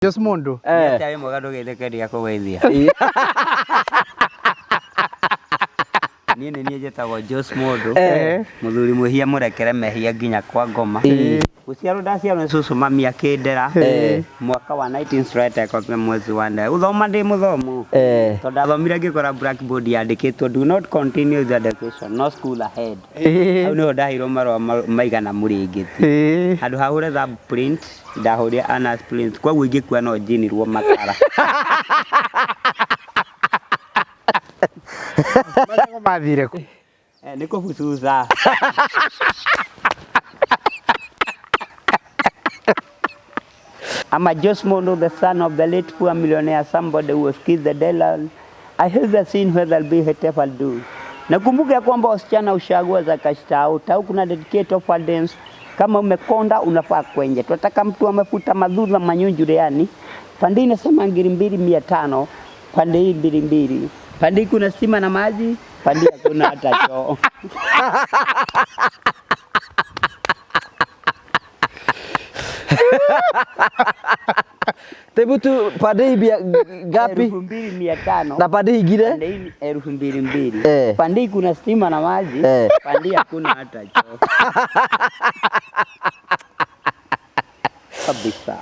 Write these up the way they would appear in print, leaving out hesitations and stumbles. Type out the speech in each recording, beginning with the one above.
Jos Mondo. Eh. Atia wĩ mwega ndũgeithĩke ndiakũgeithia. Niĩ nĩ niĩ njĩtagwo Jos Mondo. Eh. Mũthuri mwĩhia mũrekere mehia nginya kwa ngoma. Ĩĩ. Gũciarwo ndaciarwo nĩ cũcũ mami akĩndera. Eh. Mwaka wa 19 mwezi wa nne. Gũthoma ndĩ mũthomu. Eh. Tondũ ndathomire ngĩkora blackboard yandĩkĩtwo do not continue the education, no school ahead. Ĩĩ. Hau nĩho ndaheirwo marũa maigana mũrĩngĩti. Ĩĩ. Handũ ha hũre thumb print ndahũrire anus print koguo ingĩkua no njinirwo makara. Magego mathire kũ? Eh, nĩ kũbucuca. I'm a Jos Mondo, the son of the late poor millionaire, somebody who was killed the deadline. I hate the scene where there'll be whatever do. Nakumbuka ya kwamba wasichana ushagua za kashtau tau kuna dedicate of dance. Kama umekonda unafaa kwenje. Tunataka mtu amefuta madhudha manyunju yani. Pande hii inasema ngiri 2,500, pande hii mbili mbili. Pande hii kuna stima na maji, pande hii hakuna hata choo. Tebu tu pande hii ngapi 2,500. na pande hii ingine? Pande hii ni 2,000. Eh. Pande hii kuna stima na maji, Eh. pande hii hakuna hata choo. Kabisa.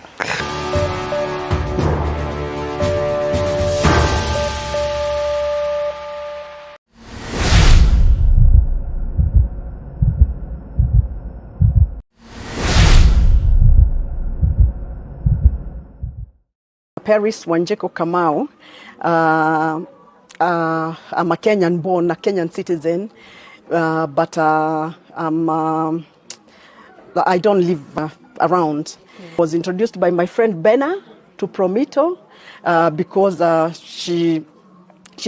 Paris Wanjiku Kamau. I'm a Kenyan born, a Kenyan citizen, but I don't live around. Was introduced by my friend Bena to Promito because she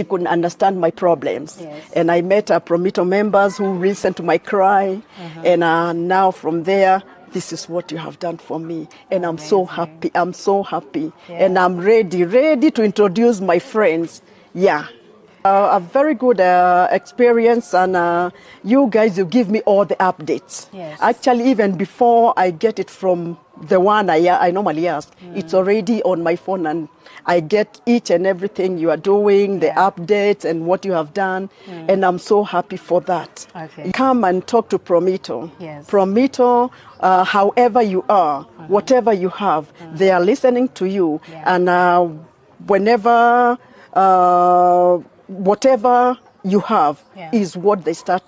couldn't understand my problems. Yes. And I met Promito members who listened to my cry. And now from there, this is what you have done for me. And I'm so happy. I'm so happy. Yeah. And I'm ready to introduce my friends. Yeah. A very good experience, and you guys, you give me all the updates. Yes. Actually, even before I get it from the one I normally ask, it's already on my phone, and I get each and everything you are doing, the updates and what you have done, and I'm so happy for that. Okay. Come and talk to Promito. Yes. Promito, however you are, whatever you have, they are listening to you, Yeah. and whenever, whatever you have Yeah. is what they start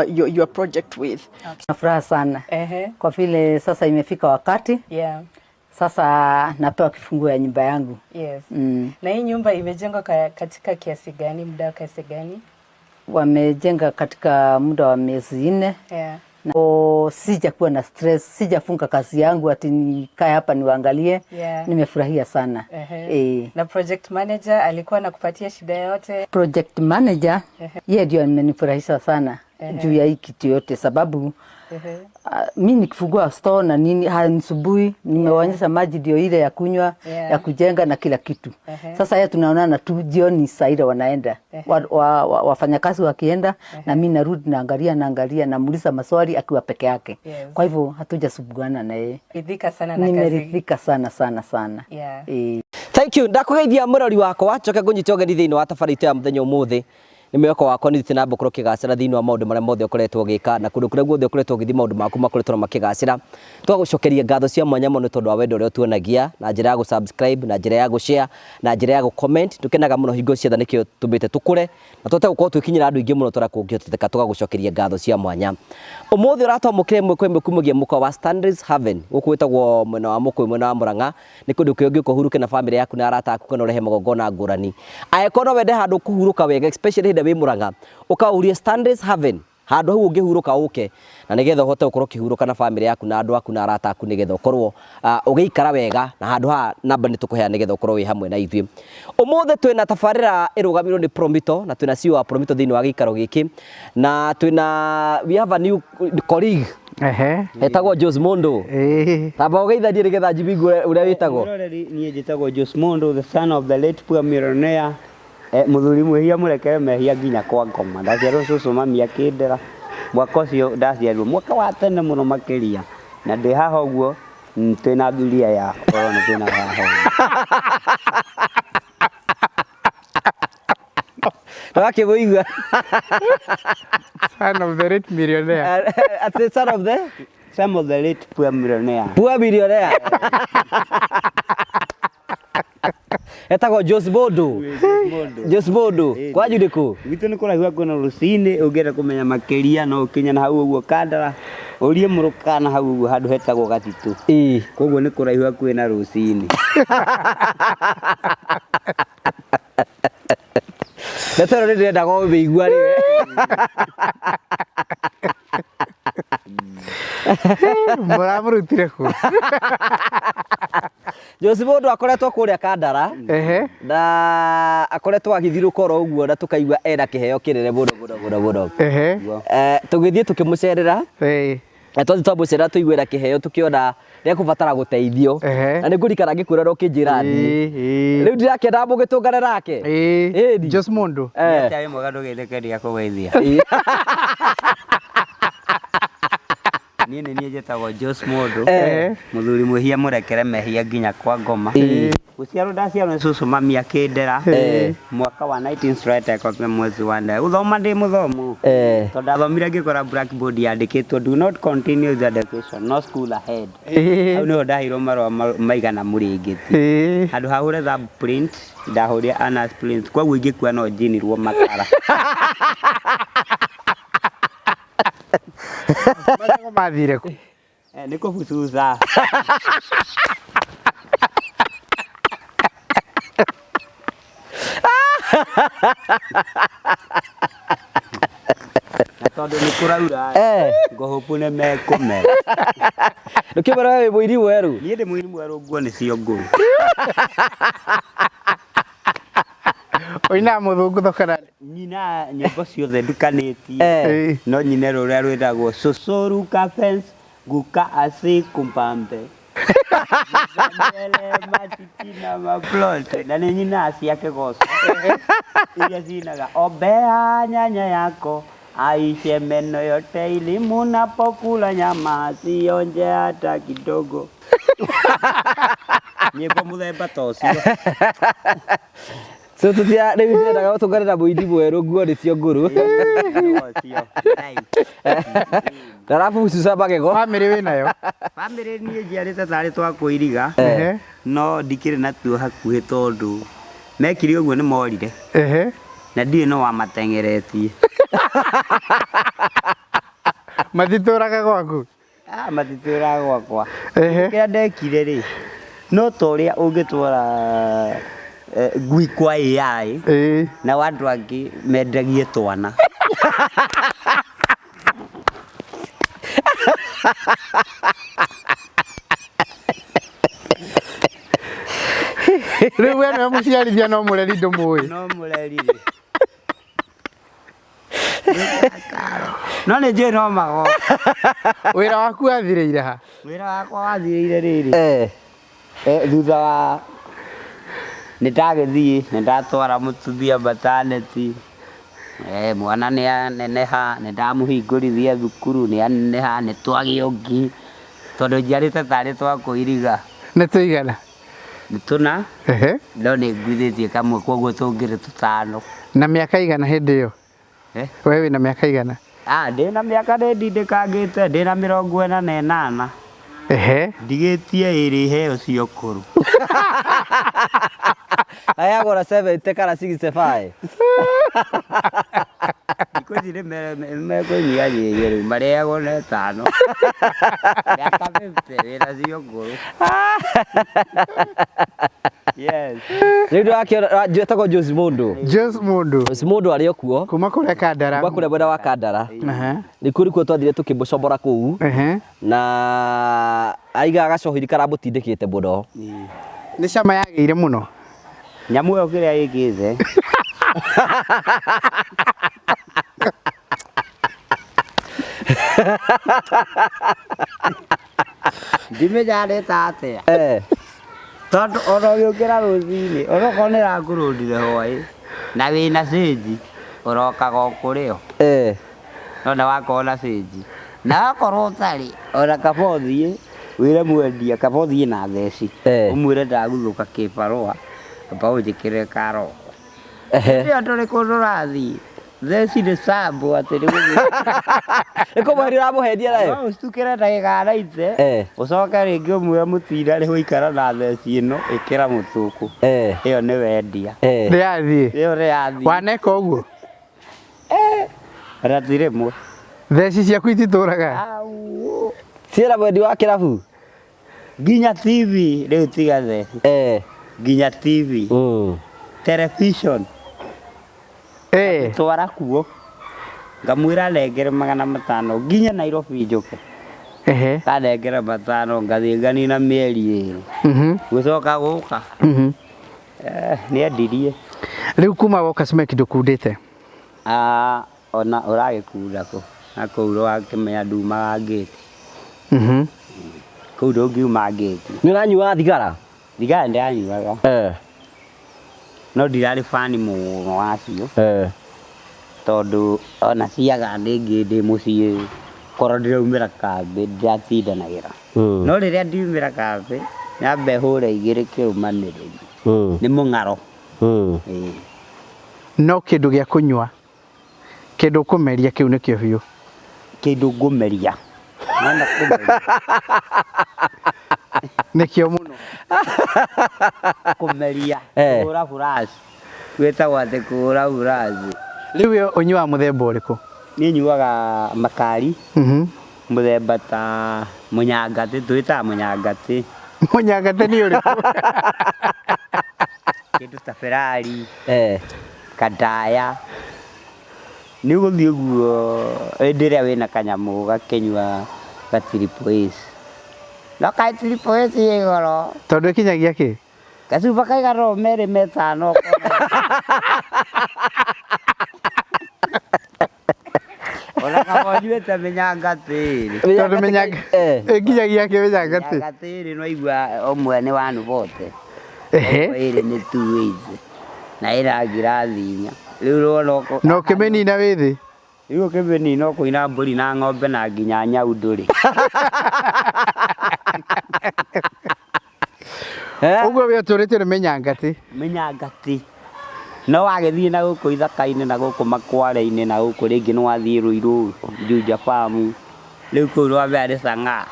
your project with. Na furaha sana Ehe. kwa vile sasa imefika wakati Yeah. sasa napewa kifunguo ya nyumba yangu. Yes. Na hii nyumba imejengwa katika kiasi gani, muda wa kiasi gani? Wamejenga katika muda wa miezi 4. Yeah. Na sijakuwa na stress, sijafunga kazi yangu ati nikae hapa niwaangalie. Yeah. Nimefurahia sana. Ehe. Eh. Na project manager alikuwa anakupatia shida yote? Project manager yeye ndio amenifurahisha sana juu ya hii kitu yote, sababu mi nikifungua store na nini hanisubui, nimewaonyesha maji ndio ile ya kunywa, Yeah. ya kujenga na kila kitu. Sasa yeye tunaonana tu jioni saa ile wanaenda wafanyakazi wakienda, na mi narudi naangalia, namuuliza maswali akiwa peke yake. Yes. Kwa hivyo hatujasubuana na yeye. Ridhika sana na kazi. Nimeridhika sana sana sana. Yeah. Thank you. Ndakugeithia mũrori wakwa njoke ngũnyite ũgeni thĩinĩ wa tabarĩra itũ ya mũthenya ũmũthĩ. Nĩ mwĩhoko wakwa nĩ ũthiĩte na mbere gũkorwo ũkĩgacĩra thĩinĩ wa maũndũ marĩa mothe ũkoretwo ũgĩka na kũndũ kũrĩa guothe ũkoretwo ũgĩthiĩ maũndũ maku makoretwo na makĩgacĩra. Tũgagũcokeria ngatho cia mwanya mũno nĩ tondũ wa wendo ũrĩa ũtuonagia na njĩra ya gũ-subscribe, na njĩra ya gũ-share, na njĩra ya gũ-comment. Tũkenaga mũno hingo ciothe nĩkĩo tũmbĩte tũkũre na tũhote gũkorwo twĩkinyĩra andũ aingĩ mũno tũrĩa kũngĩhoteteka, tũgagũcokeria ngatho cia mwanya. Ũmũthĩ ũratwamũkĩra ĩmwe kwa ĩmwe kumagia mũkawa wa Stanley's Haven gũkũ wĩtagwo mwena wa Mũkũyũ mwena wa Mũrang'a. Nĩ kũndũ kũrĩa ũngĩũka ũhurũke na bamĩrĩ yaku na arata aku kana ũrehe magongona ngũrani. Angĩkorwo no wende handũ kũhurũka wega especially hĩndĩ ĩrĩa wĩ Mũrang'a, ũkaũrie Stanley's Haven, handũ hau ũngĩhurũka ũke na nĩgetha ũhote gũkorwo ũkĩhurũka na bamĩrĩ yaku na andũ aku na arata aku nĩgetha ũkorwo ũgĩikara wega. Na handũ haha namba nĩ tũkũheana nĩgetha ũkorwo wĩ hamwe na ithuĩ. Ũmũthĩ twĩna tabarĩra ĩrũgamĩrĩirwo nĩ Promito na twĩna CEO wa Promito thĩinĩ wa gĩikaro gĩkĩ, na twĩna we have a new colleague. Ehe. Etagwo Jos Mondo. Ĩĩ. Tamba ũgeithanie nĩgetha njigue ũrĩa wĩtagwo. Mwĩroreri, niĩ njĩtagwo Jos Mondo, the son of the late poor millionaire. Mũthuri mwĩhia mũrekere mehia nginya kwa ngoma. Ndaciarwo cũcũ mami akĩndera. Mwaka ũcio ndaciarirwo mwaka wa tene mũno makĩria. Na ndĩ haha ũguo Twĩna thuria ya korwo nĩ twĩna haha. Ndũgakĩmũigua. Son of the late millionaire. Atĩ son of the Some of the late poor millionaire. Poor millionaire. Etagwo Jos Bodo. Jos Bodo. Kwanyu nĩ kũ? Gwitũ nĩ kũraihu hakuhĩ na rũcinĩ, ũngĩenda kũmenya makĩria no ũkinye na hau ũguo Kandara, ũrie Mũrũkana hau ũguo handũ hetagwo Gatitũ. Ĩĩ. Koguo nĩ kũraihu hakuhĩ na rũcinĩ. Ndeto ĩno nĩ ndĩrendaga ũmĩigua rĩwe. Mũramũrutire kũ? Jos Bodo akoretwo kũrĩa Kandara. Ehe. Na akoretwo agĩthirũka oro ũguo na tũkaigua ena kĩheo kĩnene mũno mũno mũno mũno. Ehe. Tũgĩthiĩ tũkĩmũcerera. Ĩĩ. Na twathiĩ twamũcerera tũiguĩra kĩheo tũkĩona nĩekũbatara gũteithio. Ehe. Na nĩngũrikana ngĩkwĩra na ũkĩnjĩra thiĩ. Ĩĩ. Rĩu ndirakĩenda mũgĩtũngane nake. Ĩĩ. Ĩni. Jos Mundu. Eh. Nĩ mwega ndũgĩthekeria kũgeithia. Ĩĩ. Niĩ nĩ niĩ njĩtagwo Jos Mũndũ. Eh. Mũthuri mwĩhia mũrekere mehia nginya kwa ngoma. Ĩĩ. Gũciarwo ndaciarwo nĩ cũcũ mami akĩndera. Eh. Mwaka wa 19 mwezi wa nne. Gũthoma ndĩ mũthomu. Eh. Tondũ ndathomire ngĩkora blackboard yandĩkĩtwo do not continue the education, no school ahead. Ĩĩ. Hau nĩho ndaheirwo marũa maigana mũrĩngĩti. Ĩĩ. Handũ ha hũre thumb print, ndahũrire anus print. Koguo ingĩkua no njinirwo makara. Magego mathire kũ? Nĩ kũbucuca. Na tondũ nĩ kũraura, Eh. ngũhũpu nĩ mekũmera. Ndũkĩmwĩra we wĩ mũini mwerũ. Niĩ ndĩ mũini mwerũ nguo nĩcio ngũrũ. Ũinaga mũthũngũtho kana? Nyina nyĩmbo ciothe ndukanĩtie. Eh. Ĩĩ. No nyine rũrĩa rwĩtagwo cũcũruka fence guka asikumpambe. Nywele matiti na maplot. Na nĩ nyinaga cia kĩgoco. Iria cinaga ombea nyanya yako aishe meno yote ili munapokula nyama sionje hata kidogo. Nyĩmbo mũthemba ta ũcio. So tũtia rĩu ndĩrendaga gũtũngana na mũini mwerũ nguo nĩcio ngũrũ. Ũcio. Na arabucuca magego. Bamĩrĩ wĩnayo? Bamĩrĩ niĩ njiarĩte tarĩ twakwĩiriga. Ehe. No ndikĩrĩ natuo hakuhĩ tondũ mekire ũguo nĩ morire. Ehe. Na ndirĩ no wamateng'eretie. Matitũraga gwaku? Ah, matitũraga gwakwa. Ehe. Kĩrĩa ndekire rĩ, no ta ũrĩa ũngĩtwara ngui kwa AI Ĩĩ. na andũ angĩ mendagie twana. Rĩu we nĩwe mũciarithia no mũreri ndũmũĩ. No mũreri rĩ. No nĩ njũĩ no magoka. Wĩra waku wathirĩire ha? Wĩra wakwa wathirĩire rĩrĩ. Eh. Thutha wa nĩ ndagĩthiĩ nĩ ndatwara mũtumia maternity. Mwana nĩ aneneha, nĩ ndamũhingũrithia thukuru nĩ aneneha, nĩ twagĩa ũngĩ. Tondũ njiarĩte tarĩ twakwĩiriga. Nĩ tũigana? Nĩ tũna, Ehe. no nĩ nguithĩtie kamwe koguo tũngĩrĩ tũtano. Na mĩaka igana hĩndĩ ĩyo? Eh? We wĩna mĩaka igana? Ah, ndĩna mĩaka nĩ ndindĩkangĩte, ndĩna 48. Ehe. Ndigĩtie ĩrĩ heo cia ũkũrũ. Aheagwo na 70 kana 65. Thikũ ici nĩ mekũnyihanyihia rĩu, marĩagwo na ĩtano. Mĩaka 50 wĩna cia ũkũrũ. Yes. Rĩu ndĩrakĩona etagwo Jos Mundu. Jos Mundu. Jos Mundu arĩ o kuo. Kuma kũrĩa Kandara. Kuma kũrĩa mwena wa Kandara. Ehe. Nĩkuo nĩkuo twathire tũkĩmũcomora kũu. Ehe. Na aigaga gacohiri karamũtindĩkĩte mũno. Nĩ cama yagĩire mũno. Nyamũ ĩyo kĩrĩa ĩkĩte. Ndimenyaga nĩ ta atĩa. Eh. Tondũ ona ũgĩũkĩra rũcinĩ, onokorwo nĩ ĩrakũrũndire hwaĩ, na wĩna cĩnji, ũrokaga o kũrĩ o. Eh. No na wakorwo na cĩnji. Na wakorwo ũtarĩ, ona kaba ũthiĩ Wĩre mwendia kaba ũthiĩ na theci. Eh. Ũmwĩre ndaguthũka kĩbarũa amba ũnjĩkĩre karoko. Ehe. Ĩyo ndũrĩ kũndũ ũrathiĩ. Theci nĩ sambo atĩ nĩ gũthiĩ. Nĩ kũmũheria ũramũheria nayo. No ũcukĩre ndagĩka naite. Eh. Ũcoke rĩngĩ ũmwĩre mũtinda rĩ gũikara na theci ĩno ĩkĩra mũtũkũ. Eh. Ĩyo nĩ wendia. Eh. Nĩ yathiĩ. Ĩyo nĩ yathiĩ. Waneka ũguo. Ona ti rĩmwe. Theci ciaku ititũraga. Au. Ciĩna mwendi wa kĩrabu. Nginya TV rĩu tiga theci. Eh. Nginya TV. Mm. Television. Eh. Twara kuo. Ngamwĩra nengere 500 nginya Nairobi njũke. Ehe. Kanengera 500 ngathiĩ nganina mĩeri 2. Mhm. Gũcoka gũka. Mhm. Eh, nĩendirie. Rĩu kuma woka Smack ndũkundĩte. Ah, ona ũragĩkunda kũ? Na kũu ũrakĩmenya ndumaga ngĩti. Mhm. Kũu ndũngiuma ngĩti. Nĩ ũranyuaga thigara? Thigara ndĩranyuaga. Eh. No ndirarĩ bani mũno wacio. Eh. Tondũ ona ciaga rĩngĩ ndĩ mũciĩ korwo ndĩraumĩra kambĩ ndĩratindanagĩra. Mm. No rĩrĩa ndiumĩra kambĩ nyambe hũre 2 kĩrũmanĩrĩrio. Mm. Nĩ mũng'aro. Mm. Ĩĩ. No kĩndũ gĩa kũnyua. Kĩndũ ũkũmeria kĩu nĩkĩo biũ. Kĩndũ ngũmeria. Nona kũmeria. Nĩkĩo mũno. Kũmeria. Eh. Kũhũra furaci. Gwĩtagwo atĩ kũhũra furaci. Rĩu we ũnyuaga mũthemba ũrĩkũ? Niĩ nyuaga makari. Mhm. Mũthemba ta mũnyangatĩ, twĩtaga mũnyangatĩ. Mũnyangatĩ nĩ ũrĩkũ? Kĩndũ ta Ferrari. Eh. Kandaya. Nĩ ũgũthiĩ ũguo hĩndĩ ĩrĩa wĩna kanyamũ gakĩnyua ga triple ace. No kaĩ triple ace ĩ goro. Tondũ ĩkinyagia kĩ? Gacuba kaigana ũũ 2 5 Ona kaba ũnyuĩte mĩnyangatĩ ĩrĩ. Tondũ mĩnyanga Eh. ĩkinyagia kĩ mĩnyangatĩ? Mĩnyangatĩ ĩrĩ no igua ũmwe nĩ wanu bote. Ehe. Ĩrĩ nĩ 280. Na ĩna ngirathi 4. Rĩu ũrona Na ũkĩmĩnina wĩ thĩ. Rĩu ũkĩmĩnina ũkũina mbũri na ng'ombe na nginya nyau ndũrĩ. Eh. Ũguo we ũtũrĩtio nĩ mĩnyangatĩ. Mĩnyangatĩ. No wagĩthiĩ na gũkũ ithaka-inĩ na gũkũ makware-inĩ na gũkũ rĩngĩ nĩ wathiĩ Ruiru, Juja Farm. Rĩu kũu rwambere nĩ Sang'aa.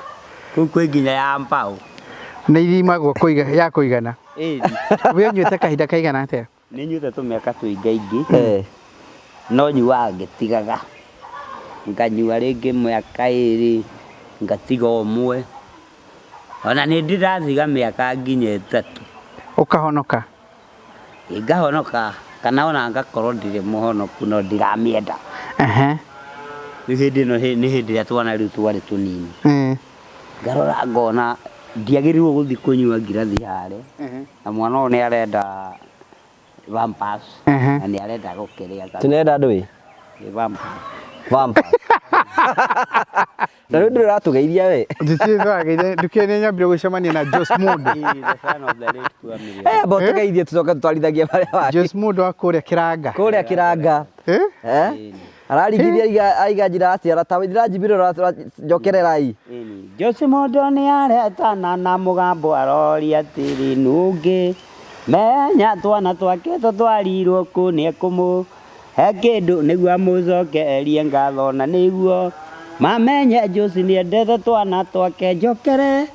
Kũu kwĩ nginya ya mbaũ. Nĩ ithimagwo kũiga ya kũigana. Ĩni. We ũnyuĩte kahinda kaigana atĩa? Nĩ nyuĩte tũmĩaka tũingaingĩ. Eh. No nyuaga ngĩtigaga. Nganyua rĩngĩ mĩaka 2, ngatiga 1. Ona nĩ ndĩ ndatiga mĩaka nginya 3. Ũkahonoka. Ĩ, ngahonoka kana ona ngakorwo ndirĩ mũhonoku no ndiramĩenda. Ehe. Rĩu hĩndĩ ĩno nĩ hĩndĩ ĩrĩa twana rĩu twarĩ tũnini. Eh. Ngarora ngona ndiagĩrĩirwo gũthiĩ kũnyua ngirathi harĩa. Na mwana ũyũ nĩ arenda Pampers Ehe. na nĩ arenda gũkĩrĩa Tunenda ndũĩ? Ĩ, Pampers. Vampires. Na rĩu ndũrĩ ũratũgeithia we. Ndikĩrĩ ndũrageithia ndikĩrĩ nĩ nyambire gũcemania na Jos Mundu. He is the son of the late poor millionaire. Eh, amba ũtũgeithie tũcoke tũtwarithagie marĩa wake. Jos Mundu wa kũrĩa Kĩranga. Kũrĩa Kĩranga. Eh? Eh? Araringithia aiga aiga njira aciara ta ndĩranjimbire njokererai. Ĩni. Jose Mondo nĩ aretana na mũgambo aroria atĩrĩ nũngĩ menya twana twake tũtwarirwo kũ nĩ ekũmũ he kĩndũ nĩguo amũcokerie ngatho na nĩguo mamenye Jose nĩendete twana twake njokere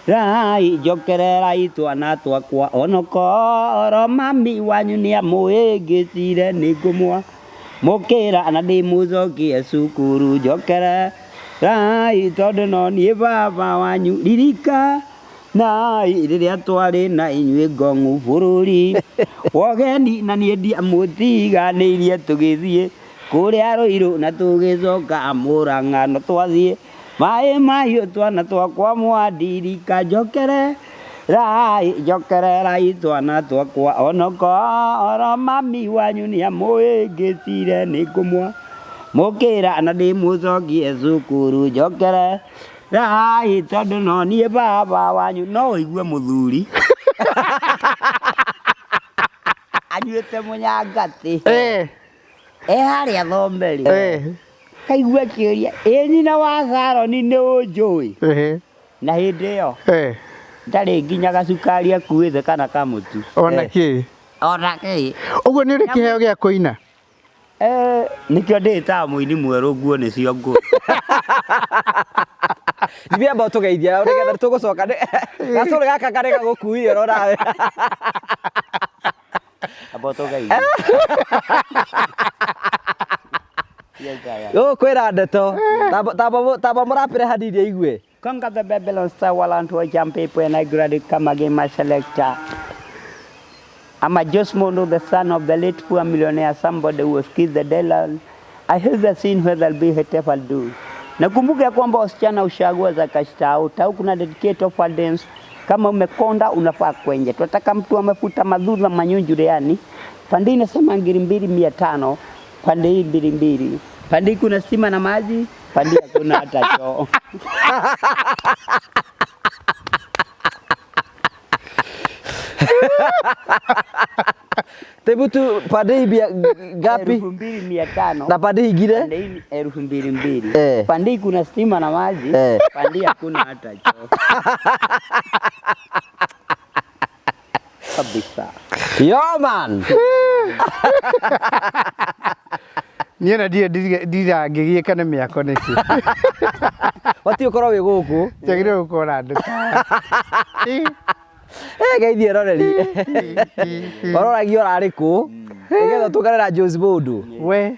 rai njokererai twana twakwa onokorwo mami wanyu nĩamũĩngĩcire nĩngũmwa mũkĩra na ndĩmũcokie cukuru njokere rai tondũ no niĩ baba wanyu ririka nai rĩrĩa twarĩ na inyuĩ ngong'u bũrũri wogeni na niĩ ndiamũtiganĩirie tũgĩthiĩ kũrĩa Rũirũ na tũgĩcoka Mũrang'a no twathiĩ maĩ mahiũ twana twakwa mwandirika njokere rai njokererai twana twakwa onokorwo mami wanyu nĩamũĩngĩcire nĩngũmwa mũkĩra na ndĩmũcokie cukuru njokere rai tondũ no niĩ baba wanyu no ũigue mũthuri anyuĩte mũnyangatĩ Eh. e harĩa thome-rĩ Eh. kaigua kĩũria ĩ nyina wa Saroni nĩ ũnjũĩ Eh. Na hĩndĩ ĩyo Eh, ndarĩ nginya gacukari akuĩte kana kamũtu. Ona kĩ? Ona kĩ. Ũguo nĩ ũrĩ kĩheo gĩa kũina? Eh, nĩkĩo ndĩĩtaga mũini mwerũ nguo nĩcio ngũrũ. Ithuĩ amba ũtũgeithia nĩgetha tũgũcoka gacũrĩ gaka karĩ gagũkuire ũrona. Amba ũtũgeithie. Yes, I am. Gũkwĩra ndeto. Tamba mũrapĩre hanini aigue. Conquer the Babylon star while unto a jump people and I graduate come again my selector. I'm a Jos Mondo, the son of the late poor millionaire, somebody who was killed the Delal. I heard the scene where there'll be whatever I'll do. Nakumbuka ya kwamba wasichana ushagua za kashtau, tau kuna dedicate of dance. Kama umekonda unafaa kwenye. Tunataka mtu amefuta madhudha manyunju yani. Pande hii inasema 2500, pande hii 22. Pande hii kuna stima na maji, pande hii hakuna hata choo. Tebu tu pande hii ngapi? 2500. Na pande hii ingine? Pande hii ni 2200. Eh. Pande hii kuna stima na maji, Eh. pande hii hakuna hata choo. Kabisa. Yo man. Niĩ ona ndirĩ ndirangĩgiĩka nĩ mĩako nĩkĩ. Wati ũkorwo wĩ gũkũ. Njagĩrĩirwo gũkorwo na andũ ta Eh, geithie roreri. Waroragia ũrarĩ kũ? Nĩgetha tũngane na Jos Mũndũ. We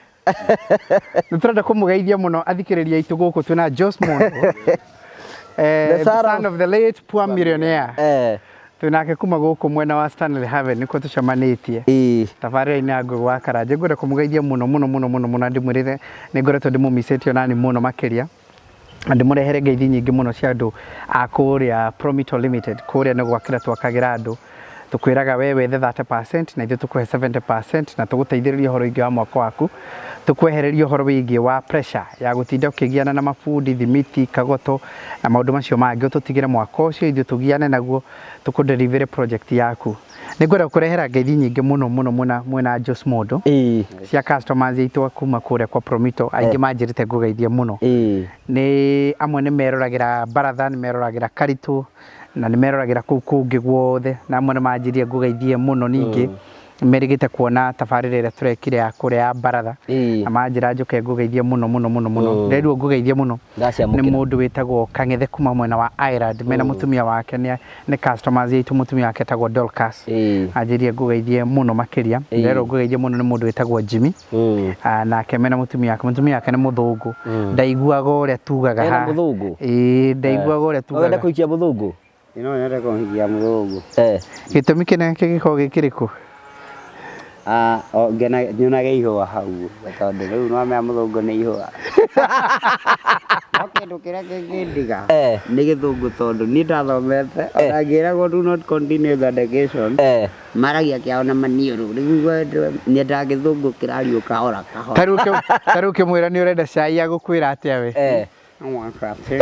nĩ tũrenda kũmũgeithia mũno athikĩrĩria aitũ gũkũ twĩna Jos Mondo. The The son son of the late poor millionaire. Eh. Twĩnake kuma gũkũ mwena wa Stanley Haven nĩkuo tũcemanĩtie. Ĩĩ. Tabarĩra-inĩ ya Ngũgĩ wa Karanja ngwenda kũmũgeithia mũno mũno mũno mũno mũno na ndĩmwĩrĩre nĩ ngoretwo ndĩmũmicĩtie onani mũno makĩria na ndĩmũrehere ngeithi nyingĩ mũno cia andũ a kũrĩa Promito Limited. Kũrĩa nĩ gwakĩra twakagĩra andũ tũkwĩraga we wethe 30% na ithuĩ tũkũhe 70% na tũgũteithĩrĩrie ũhoro wĩgiĩ wa mwako waku, tũkwehererie ũhoro wĩgiĩ wa pressure ya gũtinda ũkĩgiana na mabundi, thimiti, kagoto na maũndũ macio mangĩ. Ũtũtigĩre mwako ũcio ithuĩ tũgiane naguo tũkũdeliver project yaku. Nĩ ngwenda kũrehera ngeithi nyingĩ mũno mũno mũno mwena Jos Mondo Ĩĩ. cia customers aitũ kuma kũrĩa kwa Promito aingĩ manjĩrĩte ngũgeithie mũno. Ĩĩ. Nĩ amwe nĩ meroragĩra baratha, nĩ meroragĩra karitũ na nĩ meroragĩra kũu kũngĩ guothe, na amwe nĩ manjĩrire ngũgeithie mũno ningĩ merĩgĩte kuona tabarĩra ĩrĩa tũrekire ya kũrĩa ya baratha Ĩĩ. na manjĩra njũke ngũgeithie mũno mũno mũno mũno. Nderirwo ngũgeithie mũno Ndaciamũkĩra. nĩ mũndũ wĩtagwo Kang'ethe kuma mwena wa Ireland mena mũtumia wake nĩ customers aitũ, mũtumia wake etagwo Dorcas. Ĩĩ. Anjĩrire ngũgeithie mũno makĩria. Ĩĩ. Nderwo ngũgeithie mũno nĩ mũndũ wĩtagwo Jimmy. Nake mena mũtumia wake, mũtumia wake nĩ mũthũngũ, ndaiguaga ũrĩa tugaga Ena haha. mũthũngũ? Ĩĩ, ndaiguaga ũrĩa Wenda tugaga. kũhikia mũthũngũ? Ino nyende kũhikia mũthũngũ. Eh. Gĩtũmi kĩnene kĩngĩkorwo gĩ kĩrĩkũ? Ah, o ngena nyonage ihũa hau tondũ rĩu nĩwamenya mũthũngũ nĩ ihũa. No kĩndũ kĩrĩa kĩngĩndiga Eh. nĩ gĩthũngũ tondũ niĩ ndathomete ona ngĩragwo do not continue the education Eh. maragia kĩao na maniũrũ rĩu nyendaga gĩthũngũ kĩrario kahora kahora. Ta rĩu ũkĩmwĩra nĩ ũrenda cai agũkwĩra atĩa we? Eh. I want coffee.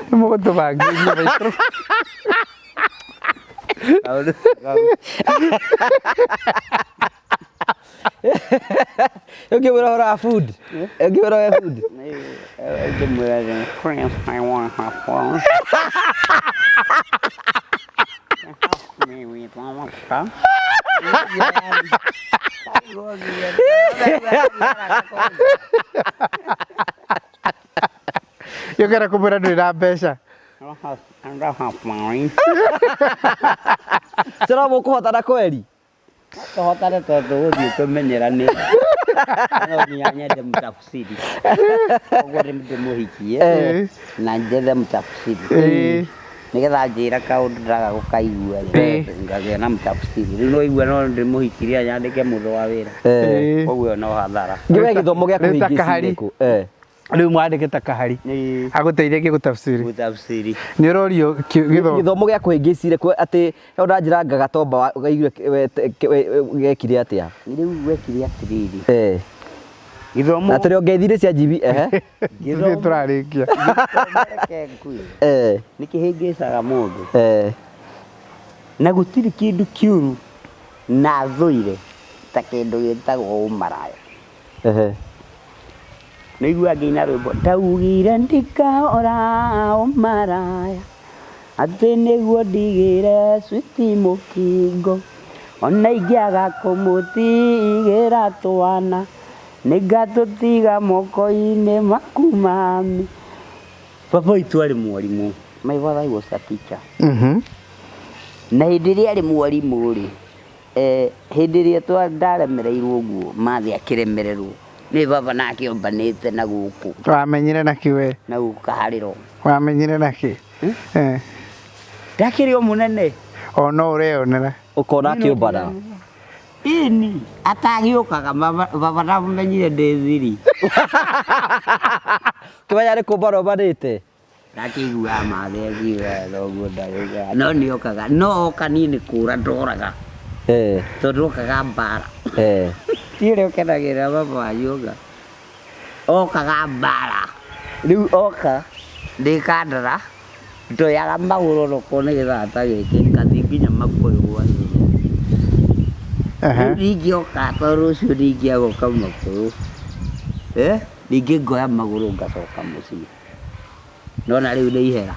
Nĩ mũgũtũbangĩria maitũ. Kaũndũ kau. Ũngĩmwĩra ũhoro wa food? Ũngĩmwĩra wa food? Ngĩmwĩra Prince, I want have fun. Help me with all my Yũkĩra kũmwĩra ndũrĩ na mbeca. I don't have money. Tũra mũkũhotana kweri? Tũhotane tondũ tũgũthiĩ tũmenyeranĩte. No nginya nyende mtafsiri. Koguo ndĩmũhikie na njethe mtafsiri. Ĩĩ. Nĩgetha njĩra kaũndũ ndaga gũkaigua Ĩĩ. ngagĩa na mtafsiri. Rĩu no igua no ndĩmũhikirie nyandĩke mũndũ wa wĩra. Ĩĩ. Koguo ĩyo no hathara. Ngĩwe gĩthomo gĩa Rĩu ta kũhingia kahari. kũ? Eh. Rĩu mwandĩke ta kahari Ĩĩ. agũteithagie gũtafsiri. Gũtafsiri. Nĩ ũrorio gĩthomo. Gĩthomo gĩa kũhĩngĩcire kũ atĩ he ũranjĩra ngagatomba waiguire gekire atĩa? Rĩu wekire atĩrĩrĩ. Eh. Gĩthomo Na tũrĩ o ngeithi-inĩ cia njibi ehe. Ithuĩ tũrarĩkia. Gĩthomo reke ngwĩre. Eh. Nĩ kĩhĩngĩcaga mũndũ. Eh. Na gũtirĩ kĩndũ kĩũru Na thũire ta kĩndũ gĩtagwo ũmaraya. Nĩigua ngĩina rwĩmbo ndaugire ndikaora ũmaraya atĩ nĩguo ndigĩre switi mũkingo ona ingĩaga kũmũtigĩra twana nĩngatũtiga moko-inĩ maku mami. Baba witũ arĩ mwarimũ. My father was a teacher. Na hĩndĩ ĩrĩa arĩ mwarimũ rĩ, hĩndĩ ĩrĩa ndaremereirwo ũguo mathĩ akĩremererwo nĩ baba nake ombanĩte na gũkũ. Wamenyire nakĩ we? Na gũkũ kaharĩro. Wamenyire nakĩ? Ndakĩrĩ o mũnene. O no ũreyonera. Ũkona akĩũmbana. Ĩni, atagĩũkaga baba ndamũmenyire ndĩ thiri. Kĩmenya nĩ kũmbana ũmbanĩte. Ndakĩiguaga mathĩ akiuga thoguo ndagĩũkaga. No nĩokaga, no oka niĩ nĩ kũra ndoraga. Tondũ okaga mbara. Ti ũrĩa ũkenagĩrĩra baba wanyu oka. Okaga mbara. Rĩu oka ndĩ Kandara, ndoyaga magũrũ onokorwo nĩ gĩthaa ta gĩkĩ ngathiĩ nginya Makũyũ gwa cũcũ. Rĩu ndingĩoka tondũ rũciũ ndingĩagoka Makũyũ. Ningĩ ngoya magũrũ ngacoka mũciĩ. Nona rĩu nĩ ihera.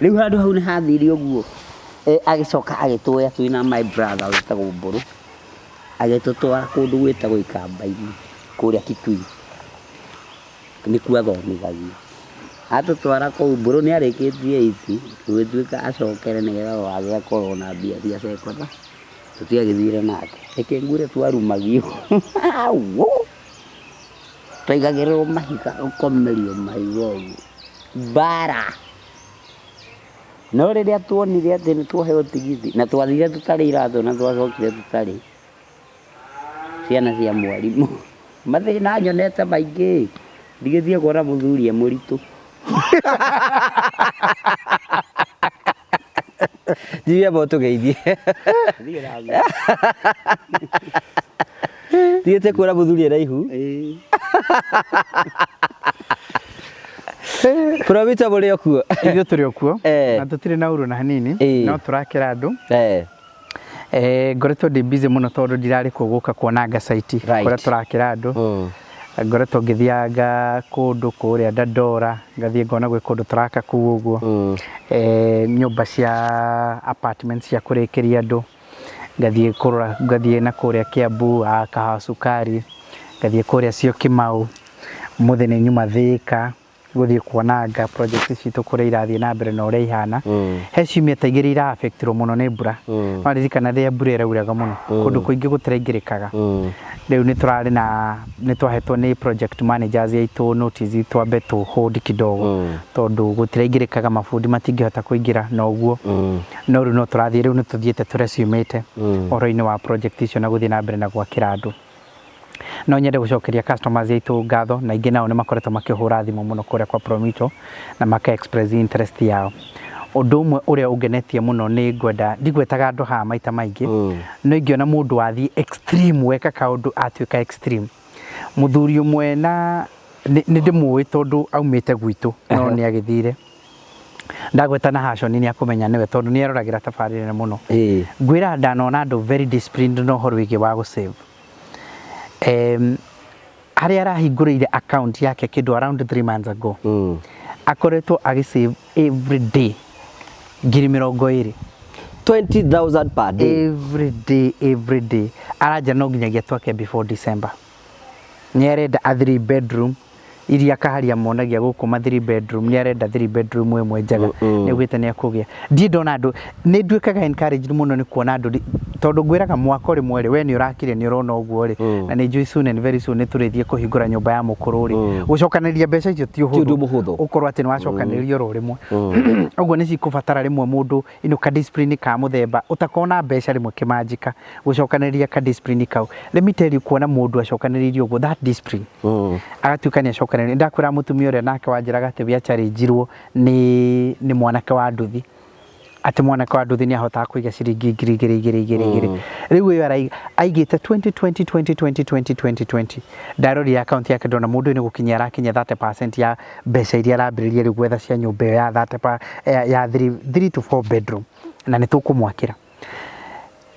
Rĩu handũ hau nĩ hathire ũguo. Agĩcoka agĩtwoya twĩna my brother wĩtagwo Mbũrũ. Agĩtũtwara kũndũ gwĩtagwo Ikamba-inĩ kũrĩa Kitui. Nĩkuo athomithagia. Atũtwara kũu Mbũrũ nĩ arĩkĩtie eight, gũgĩtuĩka acokere nĩgetha wathe akorwo na mbia cia secondary. Tũtiagĩthire nake. Reke ngwĩre twarumagio. Twaigagĩrĩrwo mahiga, ũkomerio mahiga ũguo. Mbara. No rĩrĩa tuonire atĩ nĩ twaheo tigiti, na twathire tũtarĩ iratũ na twacokire tũtarĩ ciana cia mwarimũ. Mathĩna nyonete maingĩ. Ndigĩthiĩ kuona mũthuri e mũritũ. Njiguire amba ũtũgeithie. Ndigĩtie kuona mũthuri e raihu. Promita mũrĩ o kuo. Ithuĩ tũrĩ o kuo na tũtirĩ na ũru na hanini no tũrakĩra andũ. Ngoretwo ndĩ busy mũno tondũ ndirarĩ kuo gũka kuonanga site kũrĩa tũrakĩra andũ. Ngoretwo ngĩthianga kũndũ kũrĩa Dandora, ngathiĩ ngona gwĩ kũndũ tũraka kũu ũguo. Nyũmba cia apartments cia kũrĩkĩria andũ. Ngathiĩ kũrora, ngathiĩ na kũrĩa Kiambu, Kahawa Sukari, ngathiĩ kũrĩa Syokimau, ũmũthĩ nĩ nyuma Thika, gũthiĩ kuonanga project citũ kũrĩa irathiĩ na mbere na ũrĩa ihana. He ciumia ta igĩrĩ ira affectirwo mũno nĩ mbura. No ririkana rĩrĩa mbura ĩrauraga mũno, kũndũ kũingĩ gũtiraingĩrĩkaga. Rĩu nĩ tũrarĩ na nĩ twahetwo nĩ project managers aitũ notice twambe tũ hold kidogo tondũ gũtiraingĩrĩkaga mabundi matingĩhota kũingĩra na ũguo. No rĩu no tũrathiĩ, rĩu nĩ tũthiĩte tũrecumĩte ũhoro-inĩ wa project icio na gũthiĩ na mbere na gwakĩra andũ. No nyende gũcokeria customers aitũ ngatho na ingĩ nao nĩ makoretwo makĩhũra thimũ mũno kũrĩa kwa Promito na maka express interest yao. Ũndũ ũmwe ũrĩa ũngenetie mũno nĩ ngwenda, ndigwetaga andũ haha maita maingĩ, no ingĩona mũndũ wathiĩ extreme weka kaũndũ atuĩka extreme. Mũthuri ũmwe na nĩ ndĩmũĩ tondũ aumĩte gwitũ no nĩ agĩthire. Ndagweta na Hashoni nĩ akũmenya nĩwe tondũ nĩ eroragĩra tabarĩra ĩno mũno. Ngwĩra ndanona andũ very disciplined na ũhoro wĩgiĩ wa gũ save. Harĩa arahingũrĩire account yake kĩndũ around 3 months ago. Akoretwo agĩ save every day ngiri mĩrongo ĩrĩ. 20,000 per day. Every day, every day. Aranja no nginyagia twake before December. Nĩ arenda a 3 bedroom iria kaharia monagia gũkũ ma 3 bedroom, nĩ arenda 3 bedroom ĩmwe njega. Nĩ augĩte nĩ ekũgĩa. Ndirĩ ndona andũ, nĩ nduĩkaga encouraged mũno nĩ kuona andũ tondũ ngwĩraga mwako rĩmwe rĩ, we nĩ ũrakire nĩ ũrona ũguo rĩ, na nĩ njũĩ soon and very soon nĩ tũrĩthiĩ kũhingũra nyũmba ya mũkũrũ rĩ. Gũcokanĩrĩria mbeca icio ti ũndũ mũhũthũ. Ũkorwo atĩ nĩ wacokanĩrĩria oro rĩmwe. Ũguo nĩ cikũbatara rĩmwe mũndũ ino ka discipline ka mũthemba ũtakorwo na mbeca rĩmwe kĩmanjĩka gũcokanĩrĩria ka discipline kau. Let me tell you, kuona mũndũ acokanĩrĩirie ũguo that discipline agatuĩka nĩ acokanĩrĩria. Ndakwĩra mũtumia ũrĩa nake wanjĩraga atĩ we acharĩnjirwo nĩ mwanake wa nduthi, atĩ mwanake wa nduthi nĩ ahotaga kũiga ciringi ngiri igĩrĩ igĩrĩ igĩrĩ igĩrĩ. Rĩu ũyũ aigĩte 20 20 20 20 20 20 20. Ndarorire account yake ndona mũndũ ũyũ nĩ gũkinyia arakinyia 30% ya mbeca iria arambĩrĩria rĩu gwetha cia nyũmba ĩyo ya 30 ya 3 to 4 bedroom, na nĩ tũkũmwakĩra.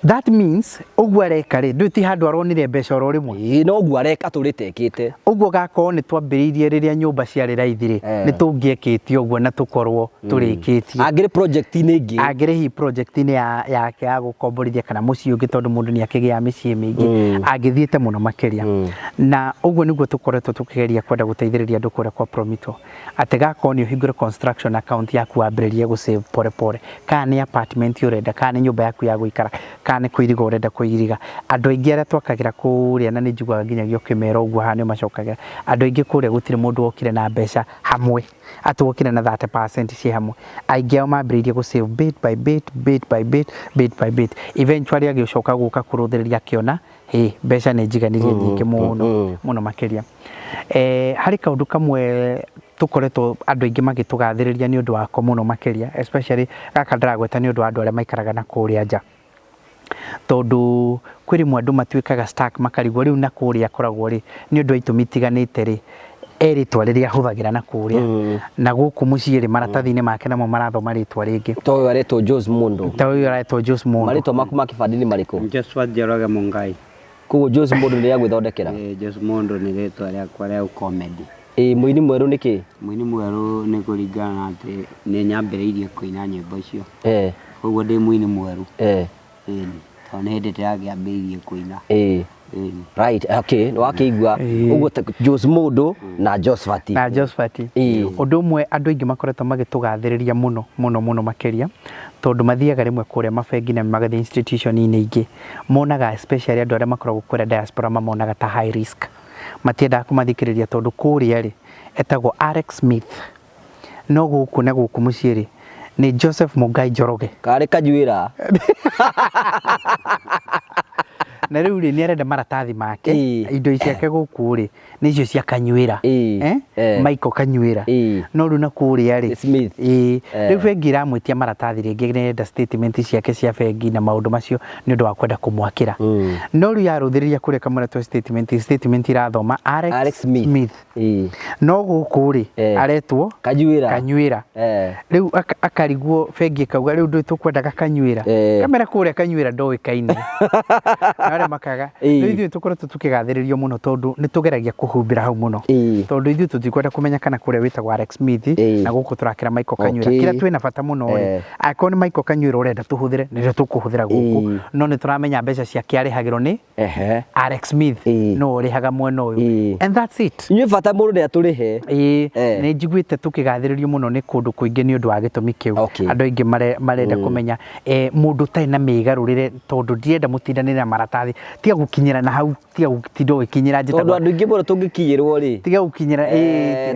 That means ũguo areka rĩ, ndũĩ ti handũ aronire mbeca oro rĩmwe. Ĩĩ no ũguo areka atũrĩte ekĩte. Ũguo gakorwo nĩ twambĩrĩirie rĩrĩa nyũmba ciarĩ raithi rĩ, nĩ tũngĩekĩte ũguo na tũkorwo tũrĩkĩtie. Angĩrĩ project-inĩ ĩngĩ. Angĩrĩ hihi project-inĩ yake ya gũkomborithia kana mũciĩ ũngĩ tondũ mũndũ nĩ akĩgĩaga mĩciĩ mĩingĩ, angĩthiĩte mũno makĩria. Na ũguo nĩguo tũkoretwo tũkĩgeria kwenda gũteithĩrĩria andũ kũrĩa kwa Promito. Atĩ gakorwo nĩ ũhingũre construction account yaku wambĩrĩrie gũ save pore pore, kana nĩ apartment ũrenda, kana nĩ nyũmba yaku ya gũikara, kana nĩ kũiriga ũrenda kũiriga. Andũ aingĩ arĩa twakagĩra kũrĩa na nĩ njiguaga nginyagia ũkĩmera ũguo haha nĩ ũmacokagĩra, andũ aingĩ kũrĩa gũtirĩ mũndũ wokire na mbeca hamwe, atĩ wokire na 30% ciĩ hamwe. Aingĩ ao mambĩrĩirie gũ save bit by bit, bit by bit, bit by bit. Eventually agĩcoka gũka kũrũthĩrĩria akĩona hĩ mbeca nĩ njiganirie nyingĩ mũno mũno makĩria. Harĩ kaũndũ kamwe tũkoretwo andũ aingĩ magĩtũgathĩrĩria nĩ ũndũ wako mũno makĩria, especially gaka ndĩragweta nĩ ũndũ wa andũ arĩa maikaraga na kũrĩa nja. Tondũ kwĩ rĩmwe andũ matuĩkaga stuck makarigwo rĩu na kũrĩa akoragwo rĩ, nĩ ũndũ wa itũmi itiganĩte rĩ, e rĩtwa rĩrĩa ahũthagĩra na kũrĩa. Na gũkũ mũciĩ rĩ, maratathi-inĩ make namo marathoma rĩtwa rĩngĩ. To ũyũ aretwo Jose Mundo. Ta ũyũ aretwo Jose Mundo. Marĩtwa maku ma kĩbandĩ nĩ marĩkũ? Joshua Njoroge Mungai. Koguo Jose Mundo nĩ rĩa gwĩthondekera? Eh, Jose Mundo nĩ rĩtwa rĩakwa rĩa comedy. Ĩĩ mũini mwerũ nĩ kĩ? Mũini mwerũ nĩ kũringana na atĩ nĩ nyambĩrĩirie kũina nyĩmbo icio. Koguo ndĩ mũini mwerũ. Ĩni, tondũ nĩ hĩndĩ ndĩrakĩambĩrĩirie kũina. Ĩni. Right, okay, nĩ wakĩigua. Ũguo Jose Mundo na Josphat. Na Josphat. Ũndũ ũmwe andũ aingĩ makoretwo magĩtũgathĩrĩria mũno mũno mũno makĩria, tondũ mathiaga rĩmwe kũrĩa mabengi na magathiĩ institution-inĩ ingĩ, monaga especially andũ arĩa makoragwo kũrĩa diaspora mamonaga ta high risk. Matiendaga kũmathikĩrĩria tondũ kũrĩa rĩ, etagwo Alex Smith. No gũkũ na gũkũ mũciĩ rĩ, nĩ Joseph Mungai Njoroge. Karĩ kanjuĩra. Na rĩu rĩ, nĩ arenda maratathi make, indo ciake gũkũ rĩ, nĩ icio cia Kanyuĩra. Michael Kanyuĩra. No rĩu na kũrĩa rĩ, Smith. Rĩu bengi ĩramwĩtia maratathi rĩngĩ nĩ ĩrenda statement ciake cia bengi na maũndũ macio nĩ ũndũ wa kwenda kũmwakĩra. No rĩu yarũthĩrĩria kũrĩa kamũira twa statement, statement irathoma Alex, Alex Smith. Smith. No gũkũ rĩ, aretwo Kanyuĩra. Kanyuĩra. Rĩu akarigwo bengi ĩkauga rĩu ndũĩ tũkwendaga Kanyuĩra. Kamera kũrĩa Kanyuĩra ndoĩkaine. Na arĩa makaga. Rĩu ithuĩ tũkoretwo tũkĩgathĩrĩrio mũno tondũ nĩ tũgeragia kũhumbĩra hau mũno. Tondũ ithuĩ tũtikwenda kũmenya kana kũrĩa wĩtagwo Alex Smith na gũkũ tũrakĩra Michael Kanyuĩra. Kĩrĩa twĩna bata mũno rĩ, angĩkorwo nĩ Michael Kanyuĩra ũrenda tũhũthĩre, nĩrĩo tũkũhũthĩra gũkũ. No nĩ tũramenya mbeca ciake arĩhagĩrwo nĩ Alex Smith no ũrĩhaga mwena ũyũ. And that's it. Inyuĩ bata mũndũ nĩ atũrĩhe. Ĩĩ, nĩ njiguĩte tũkĩgathĩrĩrio mũno nĩ kũndũ kũingĩ nĩ ũndũ wa gĩtũmi kĩu. Andũ aingĩ marenda kũmenya mũndũ ũtarĩ na mĩgarũrĩre, tondũ ndirenda mũtindanĩre na maratathi. Tiga gũkinyĩra na hau, tiga gũtinda ũgĩkinyĩra njĩtagwo. Tondũ andũ aingĩ mũno tũngĩkinyĩrwo rĩ. Tiga gũkinyĩra,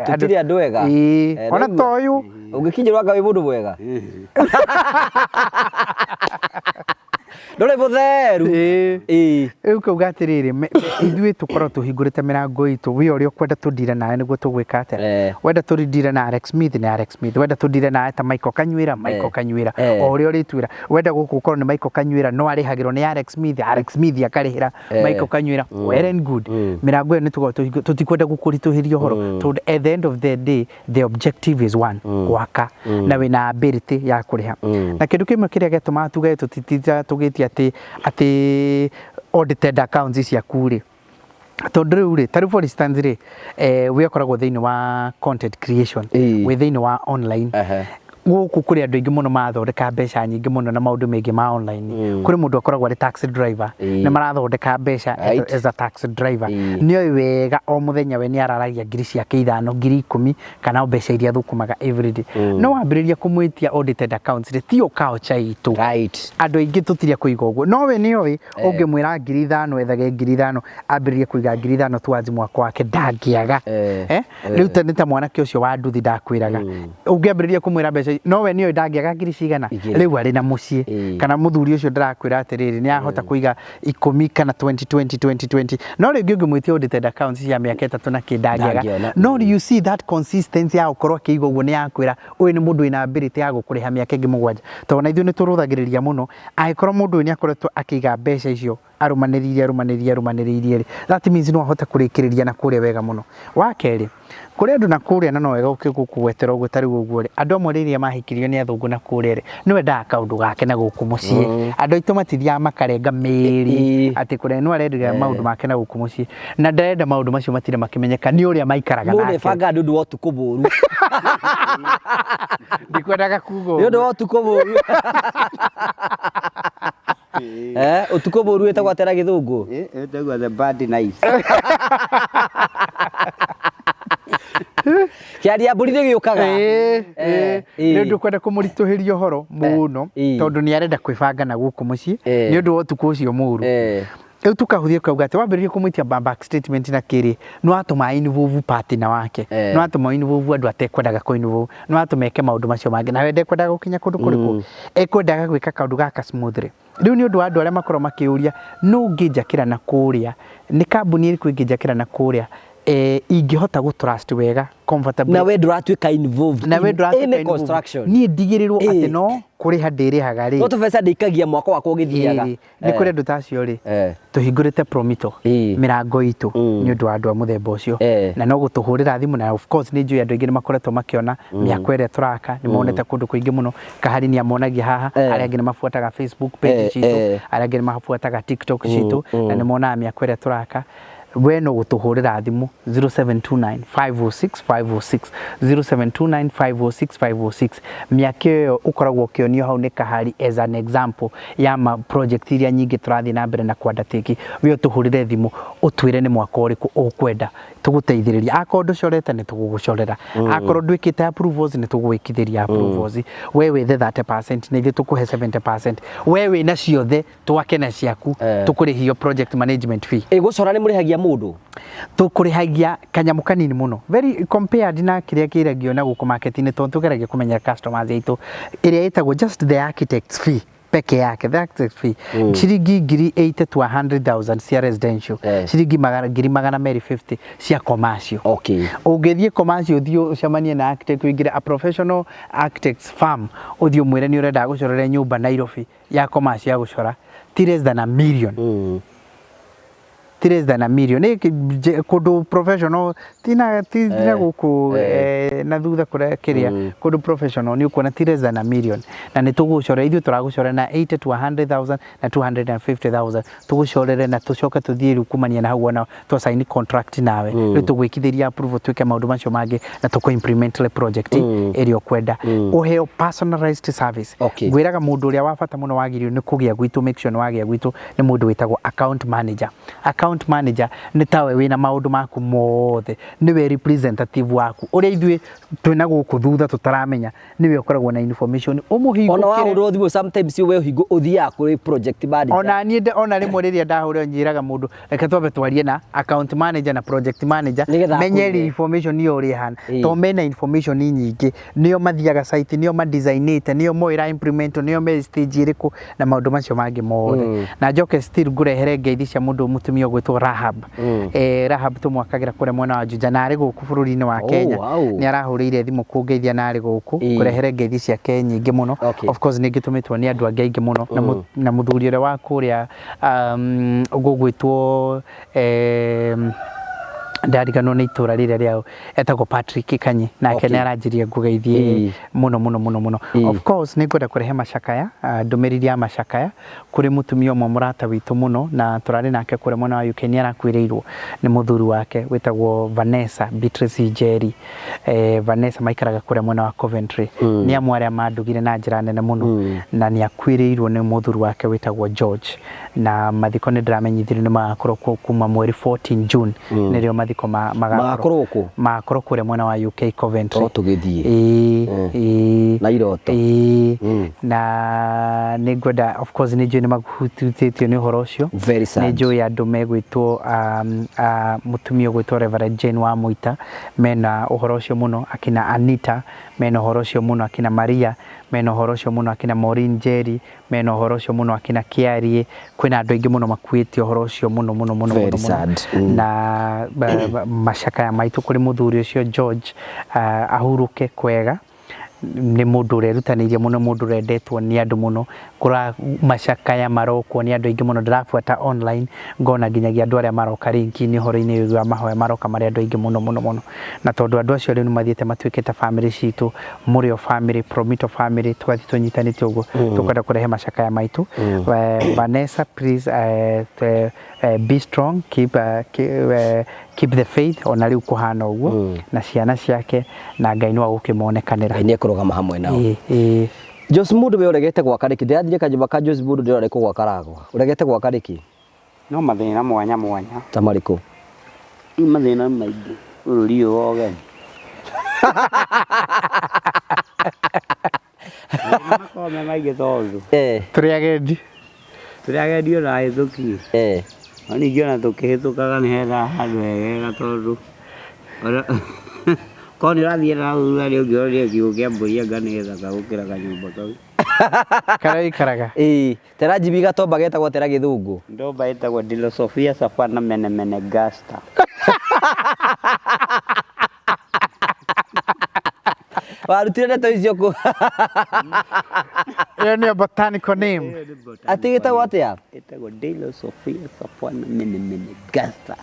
Tũtirĩ andũ ega. Ona ta ũyũ. Ũngĩkinyĩrwo anga wĩ mũndũ mwega. Ndũrĩ mũtheru. Rĩu kauga atĩrĩrĩ, ithuĩ tũkoragwo tũhingũrĩte mĩrango itũ, we ũrĩa ũkwenda tũndire nawe nĩguo tũgwĩka atĩa. Wenda tũndire na Alex Smith nĩ Alex Smith, wenda tũndire nawe ta Michael Kanyuĩra, Michael Kanyuĩra, o ũrĩa ũrĩtuĩra. Wenda gũkũ ũkorwo nĩ Michael Kanyuĩra no arĩhagĩrwo nĩ Alex Smith, Alex Smith akarĩhĩra Michael Kanyuĩra. Well and good. Mĩrango ĩyo nĩ tũkoragwo tũhingũrĩte, tũtikwenda gũkũritũhĩria ũhoro, tondũ at the end of the day the objective is one, gwaka na wĩna ability ya kũrĩha. Na kĩndũ kĩmwe kĩrĩa gĩatũmaga tuge tũtitinda tũgĩtia atĩ audited accounts ciaku rĩ, tondũ rĩu rĩ, ta rĩu for instance rĩ, we ũkoragwo thĩinĩ wa content creation, wĩ thĩinĩ wa online. Gũkũ kũrĩ andũ aingĩ mũno marathondeka mbeca nyingĩ mũno na maũndũ maingĩ ma online. Kũrĩ mũndũ akoragwo arĩ taxi driver, nĩ marathondeka mbeca as a taxi driver. Nĩ oĩ wega o mũthenya we nĩ araragia ngiri ciake 5, ngiri 10, kana mbeca iria athũkũmaga everyday. No wambĩrĩria kũmwĩtia audited accounts rĩ, tiyo culture itũ. Andũ aingĩ tũtirĩa kũiga ũguo. No we nĩ oĩ ũngĩmwĩra ngiri 5 ethage ngiri 5, ambĩrĩrie kũiga ngiri 5 towards mwaka wake ndangĩaga. Rĩu ta nĩ ta mwanake ũcio wa nduthi ndakwĩraga. Ũngĩambĩrĩria kũmwĩra mbeca, no we nĩoĩ ndangĩaga ngiri cigana, rĩu arĩ na mũciĩ. Kana mũthuri ũcio ndĩrakwĩra atĩrĩrĩ, nĩ ahota kũiga 10 kana 20, 20, 20, 20. No rĩngĩ ũngĩmwĩtia audited accounts cia mĩaka 3 na kĩ ndangĩaga. No you see that consistency ya gũkorwo akĩiga ũguo nĩ yakwĩra ũyũ nĩ mũndũ wĩna ability ya gũkũrĩha mĩaka ĩngĩ 7. Tondũ ona ithuĩ nĩ tũrũthagĩrĩria mũno, angĩkorwo mũndũ ũyũ nĩ akoretwo akĩiga mbeca icio Arũmanĩrĩirie, arũmanĩrĩirie, arũmanĩrĩirie rĩ, that means no ahote kũrĩkĩrĩria na kũrĩa wega mũno. Wa kerĩ, kũrĩ andũ na kũrĩa, na no wega gũkũgwetera ũguo tarĩu ũguo rĩ, andũ amwe rĩrĩa mahikirio nĩ athũngũ na kũrĩa rĩ, nĩ wendaga kaũndũ gake na gũkũ mũciĩ. Andũ aitũ matithiaga makarenga mĩĩrĩ atĩ kũrĩa no arendaga maũndũ make na gũkũ mũciĩ, na ndarenda maũndũ macio matire makĩmenyeka nĩ ũrĩa maikaraga Mũndũ nake. ebangaga nĩ ũndũ wa ũtukũ mũru. Ndikwendaga kuga Nĩ ũndũ ũguo. wa ũtukũ mũru. Eh, ũtukũ mũru wĩtagwo atĩa na gĩthũngũ? Ĩtagwo the bad night. Kĩaria mbũri nĩ gĩũkaga. Nĩ ũndũ kwenda kũmũritũhĩria ũhoro mũno, tondũ nĩ arenda kwĩbanga na gũkũ mũciĩ nĩ ũndũ wa ũtukũ ũcio mũru. Rĩu tũkahũthia kauga atĩ wambĩrĩria kũmwĩtia bank statement na kĩrĩ, nĩ watũma involve partner wake, nĩ watũma involve andũ atekwendaga kũ involve, nĩ watũma eke maũndũ macio mangĩ, nawe ndekwendaga gũkinya kũndũ kũrĩkũ, ekwendaga gwĩka kaũndũ gaka smoothly. Rĩu nĩ ũndũ wa andũ arĩa makoragwo makĩũria, nũ ũngĩnjakĩra na kũrĩa, nĩ kambuni ĩrĩkũ ĩngĩnjakĩra na kũrĩa, ingĩhota gũ trust wega comfortably. Na we ndũratuĩka involved Na we in ndũratuĩka any involved. construction. Niĩ ndigĩrĩrwo atĩ no kũrĩha ndĩrĩhaga rĩ. No tũbeca ndĩikagia mwaka wakwa ũgĩthiaga. Nĩ kũrĩ andũ ta acio rĩ, tũhingũrĩte Promito mĩrango itũ nĩ ũndũ wa andũ a mũthemba ũcio, na no gũtũhũrĩra thimũ. Na of course nĩ njũĩ andũ aingĩ nĩ makoretwo makĩona mĩako ĩrĩa tũraka, nĩ monete kũndũ kũingĩ mũno. Kahari nĩ amonagia haha, arĩa angĩ nĩ mabuataga Facebook page citũ, arĩa angĩ nĩ mabuataga TikTok citũ, na nĩ monaga mĩako ĩrĩa tũraka. We no gũtũhũrĩra thimũ 0729 506 506, 0729 506 506. Mĩaka ĩyo ũkoragwo ũkĩonio hau nĩ Kahari as an example ya ma project iria nyingĩ tũrathiĩ na mbere na kwandatĩki. We ũtũhũrĩre thimũ ũtwĩre nĩ mwaka ũrĩkũ ũkwenda, tũgũteithĩrĩria. Akorwo ndũcorete, nĩ tũgũgũcorera. Akorwo ndwĩkĩte approvals, nĩ tũgũgwĩkithĩria approvals. We wĩthe 30% na ithuĩ tũkũhe 70%. We wĩna ciothe, twake na ciaku, tũkũrĩhio project management fee. Ĩ gũcora nĩ mũrĩhagia mũndũ? Tũkũrĩhagia kanyamũ kanini mũno, very compared na kĩrĩa kĩragio na gũkũ market-inĩ, tondũ tũgeragia kũmenya customers aitũ, ĩrĩa ĩtagwo just the architect's fee peke yake. The architect's fee, ciringi ngiri 80 to 100,000 cia residential, ciringi 250,000 cia commercial. Ũngĩthiĩ commercial, ũthiĩ ũcemanie na architect, ũingĩre a professional architects firm, ũthiĩ ũmwĩre nĩ ũrenda gũcorere nyũmba Nairobi ya commercial ya gũcora, ti less than a million, ti less than a million. Nĩ kũndũ professional, tina gũkũ na thutha kũrĩa kĩrĩa kũndũ professional, nĩ ũkuona ti less than a million. Na nĩ tũgũcora, ithuĩ tũragũcora na 80 to 100,000 na 250,000, tũgũcorere na tũcoke tũthiĩ rĩu kumania na hau, ona twa sign contract nawe, rĩu tũgwĩkithĩria approval, twĩke maũndũ macio mangĩ na tũkũ implement le project ĩrĩa ũkwenda, ũheo personalized service. Ngwĩraga mũndũ ũrĩa wa bata mũno wagĩrĩirwo nĩ kũgĩa gwitũ, make sure nĩ wagĩa gwitũ, nĩ mũndũ wĩtagwo account manager. Account manager nĩ tawe wĩna maũndũ maku mothe, nĩwe representative waku, ũrĩa ithuĩ twĩna gũkũ thutha tũtaramenya, nĩwe ũkoragwo na information Ona ũmũhingũkĩre. Wahũrwo thimũ sometimes we ũhingo ũthiaga kũrĩ project manager. Ona niĩ ona rĩmwe rĩrĩa ndahũrĩrwo, njĩraga mũndũ, reke twambe twarie na account manager na project manager, Nĩgetha menye akwĩre. information ĩyo ũrĩa ĩhana, tondũ mena information nyingĩ, nĩo mathiaga site, nĩo madesignĩte, nĩo moĩ ĩra implement, nĩo me stage ĩrĩkũ na maũndũ macio mangĩ mothe. Na njoke still ngũrehere ngeithi cia mũndũ mũtumia ũgwĩtwo Rahab. Rahab tũmwakagĩra kũrĩa mwena wa Juja, na arĩ gũkũ bũrũri-inĩ wa Kenya. Nĩ arahũrĩire thimũ kũngeithia na arĩ gũkũ, kũrehere ngeithi ciake nyingĩ mũno. Of course nĩ ngĩtũmĩtwo nĩ andũ angĩ aingĩ mũno, na mũthuri ũrĩa wa kũrĩa gũgwĩtwo, ndariganwo nĩ itũra rĩrĩa rĩao, etagwo Patrick Kanyi, nake nĩ aranjirie ngũgeithie mũno mũno mũno mũno. Of course nĩ ngwenda kũrehe macakaya, ndũmĩrĩri ya macakaya kũrĩ mũtumia ũmwe mũrata witũ mũno na tũrarĩ nake kũrĩa mwena wa UK. Nĩ arakuĩrĩirwo nĩ mũthuri wake wĩtagwo Vanessa Beatrice Njeri. Vanessa maikaraga kũrĩa mwena wa Coventry. Nĩ amwe arĩa mandugire na njĩra nene mũno, na nĩ akuĩrĩirwo nĩ mũthuri wake wĩtagwo George, na mathiko nĩ ndĩramenyithirio nĩ magakorwo kuo kuma mweri 14 June, nĩrĩo mathiko Magakorwo kũ? Magakorwo kũrĩa mwena wa UK, Coventry. No tũgĩthiĩ. Ĩĩ. Na iroto. Ĩĩ. Na nĩ ngwenda, of course nĩ njũĩ nĩ mahutĩtio nĩ ũhoro ũcio. Very sad. Nĩ njũĩ andũ megwĩtwo mũtumia ũgwĩtwo Reverend Jane wa Mũita mena ũhoro ũcio mũno, akina Anita mena ũhoro ũcio mũno, akina Maria mena ũhoro ũcio mũno, akina Maureen Njeri mena ũhoro ũcio mũno, akina Kiarie, kwĩna andũ aingĩ mũno makuĩte ũhoro ũcio mũno mũno mũno. Very Mũno mũno. sad. Na macakaya maitũ kũrĩ mũthuri ũcio George, ahurũke kwega. Nĩ mũndũ ũrerutanĩirie mũno, mũndũ ũrendetwo nĩ andũ mũno, kũra macakaya marokwo nĩ andũ aingĩ mũno, ndĩrabuata online ngona nginyagia andũ arĩa maroka link-inĩ ũhoro-inĩ wĩgiĩ wa mahoya maroka marĩ andũ aingĩ mũno mũno mũno, na tondũ andũ acio rĩu nĩ mathiĩte matuĩkĩte family citũ, Mũrĩo family, Promito family, tũgathiĩ tũnyitanĩte ũguo, tũkwenda kũrehe macakaya maitũ. Vanessa please be strong, keep, keep the faith ona rĩu kũhana ũguo, na ciana ciake na Ngai no agũkĩmonekanĩra. Ngai nĩ ekũrũgama hamwe nao. Ĩĩ, ĩĩ. Jose Mundu we ũregete gwaka nĩkĩ? Ndĩrathire kanyũmba ka Jose Mundu ndĩrona nĩ kũgwa karagwa. Ũregete gwaka nĩkĩ? No mathĩna mwanya mwanya. Ta marĩkũ? Rĩu mathĩna nĩ maingĩ bũrũri ũyũ wa ũgeni. Mathĩna makoragwo me maingĩ tondũ Tũrĩ agendi. Tũrĩ agendi ona ahĩtũki. No ningĩ ona tũkĩhĩtũkaga nĩ hethaga handũ hegega tondũ korwo nĩ ũrathiĩ na hau thutha nĩ ũngĩonire kiugũ kĩa mbũri anga nĩ gĩthaka gũkĩra kanyũmba kau. Karĩa ũikaraga? Ĩĩ. Tera njibi gatomba getagwo atĩa na gĩthũngũ? Ndomba ĩtagwo Dilosofia Savannah Menemene Gasta. Warutire ndeto icio kũ? Ĩyo nĩyo botanical name. Atĩ gĩtagwo atĩa? Ĩtagwo Dilosofia Savannah Menemene Gasta.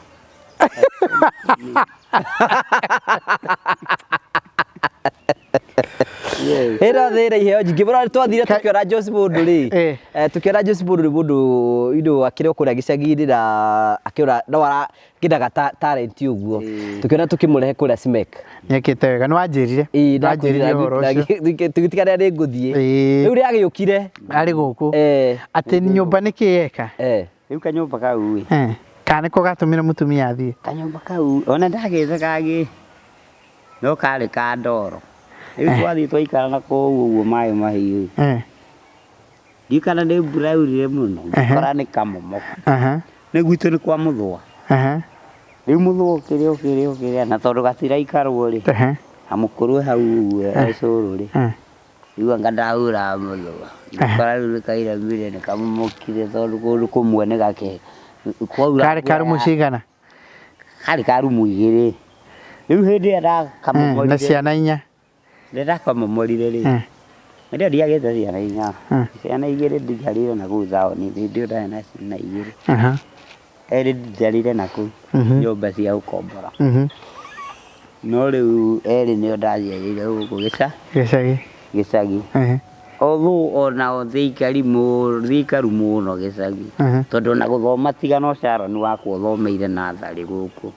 Ĩno thĩna iheo nyingĩ mũno twathire tũkĩona Jose Mũndũ rĩ. Tũkĩona Jose Mũndũ nĩ mũndũ indo akĩrĩ o kũrĩa gĩcagi-inĩ na akĩona no arakĩendaga talent ũguo. Tũkĩona tũkĩmũrehe kũrĩa Simek. Nĩekĩte wega, nĩ wanjĩrire. Ĩĩ Wanjĩrire ũhoro ũcio. Tũgĩtigana nĩ ngũthiĩ. Rĩu rĩagĩũkire. Arĩ gũkũ. Atĩ nyũmba nĩkĩ yeka? Rĩu kanyũmba kau ĩ. Kana nĩko gatũmire mũtumia athiĩ? Kanyũmba kau ona ndagĩte kangĩ no karĩ ka ndoro. Rĩu twathiĩ twaikara na kũu ũguo maĩ mahiũ. Ndiũĩ kana nĩ mbura yaurire mũno ngĩkora nĩ kamomoku. Nĩ gwitũ nĩ kwa mũthũa. Rĩu mũthũa ũkĩrĩa ũkĩrĩa ũkĩrĩa na tondũ gatiraikarwo rĩ, na mũkũrũ e hau ũguo e cũrũ rĩ, rĩu anga ndahuraga mũthũa. Ngĩkora rĩu nĩ kainamire nĩ kamomokire tondũ kũndũ kũmwe nĩ gake kwaura Karĩ ka rumu cigana? Karĩ ka rumu igĩrĩ. Rĩu hĩndĩ ĩrĩa ndakamomorire. Na ciana inya. Rĩrĩa ndakamomorire rĩ, hĩndĩ ĩyo ndiagĩte ciana inya. Ciana igĩrĩ ndiarire na kũu taũni, hĩndĩ ĩyo ndarĩ na ciana igĩrĩ. Erĩ ndiarire na kũu nyũmba cia gũkombora. No rĩu erĩ nĩo ndaciarĩire gũkũ gĩcagi. Gĩcagi. Although onao ti aikaru mũno gĩcagi. Tondũ ona gũthoma tiga no Sharon wakwa ũthomeire natharĩ gũkũ.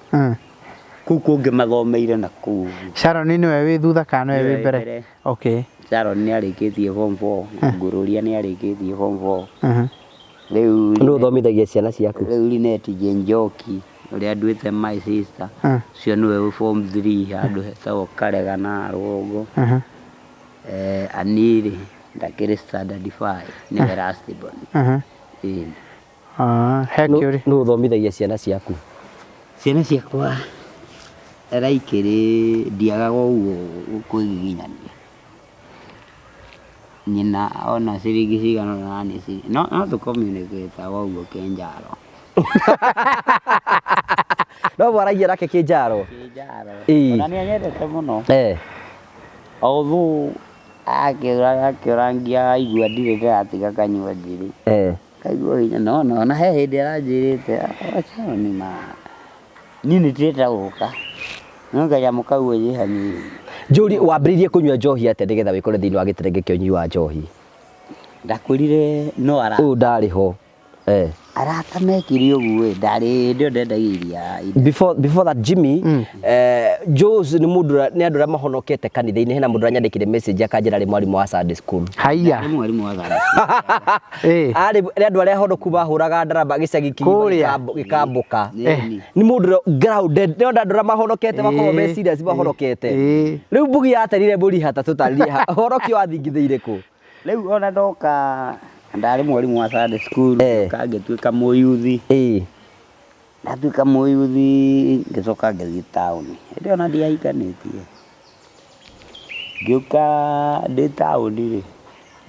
Kũu kũngĩ mathomeire na kũu ũguo. Sharon nĩwe wĩ thutha kana nĩwe wĩ mbere? Okay. Sharon nĩ arĩkĩtie form 4, Ngũrũria nĩ arĩkĩtie form 4. Rĩu Nũ ũthomithagia ciana ciaku? Rĩu Linet Njoki ũrĩa nduĩte my sister, ũcio nĩwe wĩ form 3 handũ hetagwo Karega na Rũgongo. Aniri ndakĩrĩ standard 5 nĩwe last born. Ĩĩ. He kĩũria. Nũ ũthomithagia ciana ciaku? Ciana ciakwa raikĩrĩ ndiagaga ũguo kwĩgiginyania. Nyina ona ciringi cigana ũna nĩ no no tũ communicate ũguo kĩnjaro. No mwaragia nake kĩnjaro? Kĩnjaro. Ĩĩ. Ona nĩ anyendete mũno. Although akĩũrangia aigua ndirĩ ndĩratiga kanyua njuĩrĩ. Kaigua hinya no no na he hĩndĩ aranjĩrĩte wachana ni ma niĩ nĩ ndĩrenda gũka no kanyamũ kau ũnyihanyihie. Njũri, wambĩrĩirie kũnyua njohi atĩa nĩgetha wĩkore thĩinĩ wa gĩterenge kĩa ũnyui wa njohi? Ndakũrire no arata. Ũyũ ndarĩ ho. Arata mekire ũguo ĩ, ndarĩ hĩndĩ ĩyo ndendagia iria. Before that Jimmy, Jose nĩ mũndũ ũrĩa, nĩ andũ arĩa mahonokete kanitha-inĩ, hena mũndũ ũranyandĩkĩire message akanjĩra arĩ mwarimũ wa Sunday school. Haiya. Nĩ mwarimũ wa Sunday school. Arĩ, nĩ andũ arĩa honoku mahũraga ndarama gĩcagi kĩgima Kũrĩa. gĩkambũka. Nĩ mũndũ ũrĩa grounded, nĩ andũ arĩa mahonokete makoragwo me serious mahonokete. Rĩu mbugi yaterire mbũri hata tũtarĩrie ha, ũhonokio wathingithĩire kũ? Rĩu ona ndoka ndarĩ mwarimũ wa Sunday school, ngĩũka ngĩtuĩka mũyuthi. Ndatuĩka mũyuthi ngĩcoka ngĩthiĩ taũni. Hĩndĩ ĩyo ona ndiahikanĩtie. Ngĩũka ndĩ taũni rĩ,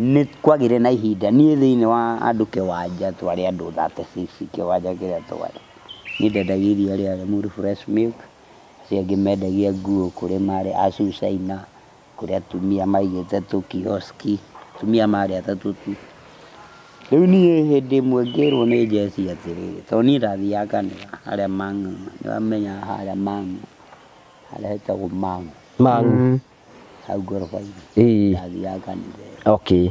nĩ kwagĩire na ihinda niĩ thĩinĩ wa andũ kĩwanja twarĩ andũ 36 kĩwanja kĩrĩa twarĩ. Niĩ ndendagia iria rĩa Limuru Fresh Milk, acio angĩ mendagia nguo kũrĩ marĩ a Sushaina. Kũrĩ atumia maigĩte tũkioski, atumia marĩ atatũ tu. Rĩu niĩ hĩndĩ ĩmwe ngĩrwo nĩ njeci atĩrĩrĩ, tondũ niĩ ndathiaga kanitha harĩa Mang'u, nĩwamenya harĩa Mang'u, harĩa hetagwo Mang'u, Mang'u. Hau ngoroba-inĩ, ndathiaga kanitha ĩyo.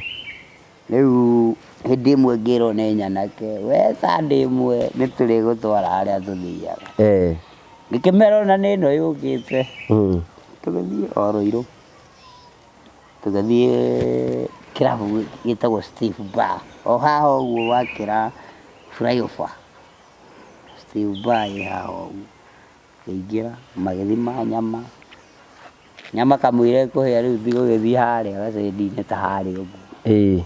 Rĩu hĩndĩ ĩmwe ngĩrwo nĩ nyanake, we Sunday ĩmwe nĩ tũrĩgũtwara harĩa tũthiaga. Ngĩkĩmera ona nĩ ĩno yũkĩte. Tũgĩthiĩ o Rũirũ. Tũgĩthiĩ kĩrabu gĩtagwo Steve Bar. O haha ũguo wakĩra flyover. Steve Bar ĩ haha ũguo. Tũkĩingĩra magĩthima nyama. Nyama kamũira ĩkũhĩa rĩu tigũgĩthiĩ harĩa gacĩndi-inĩ ta harĩa ũguo.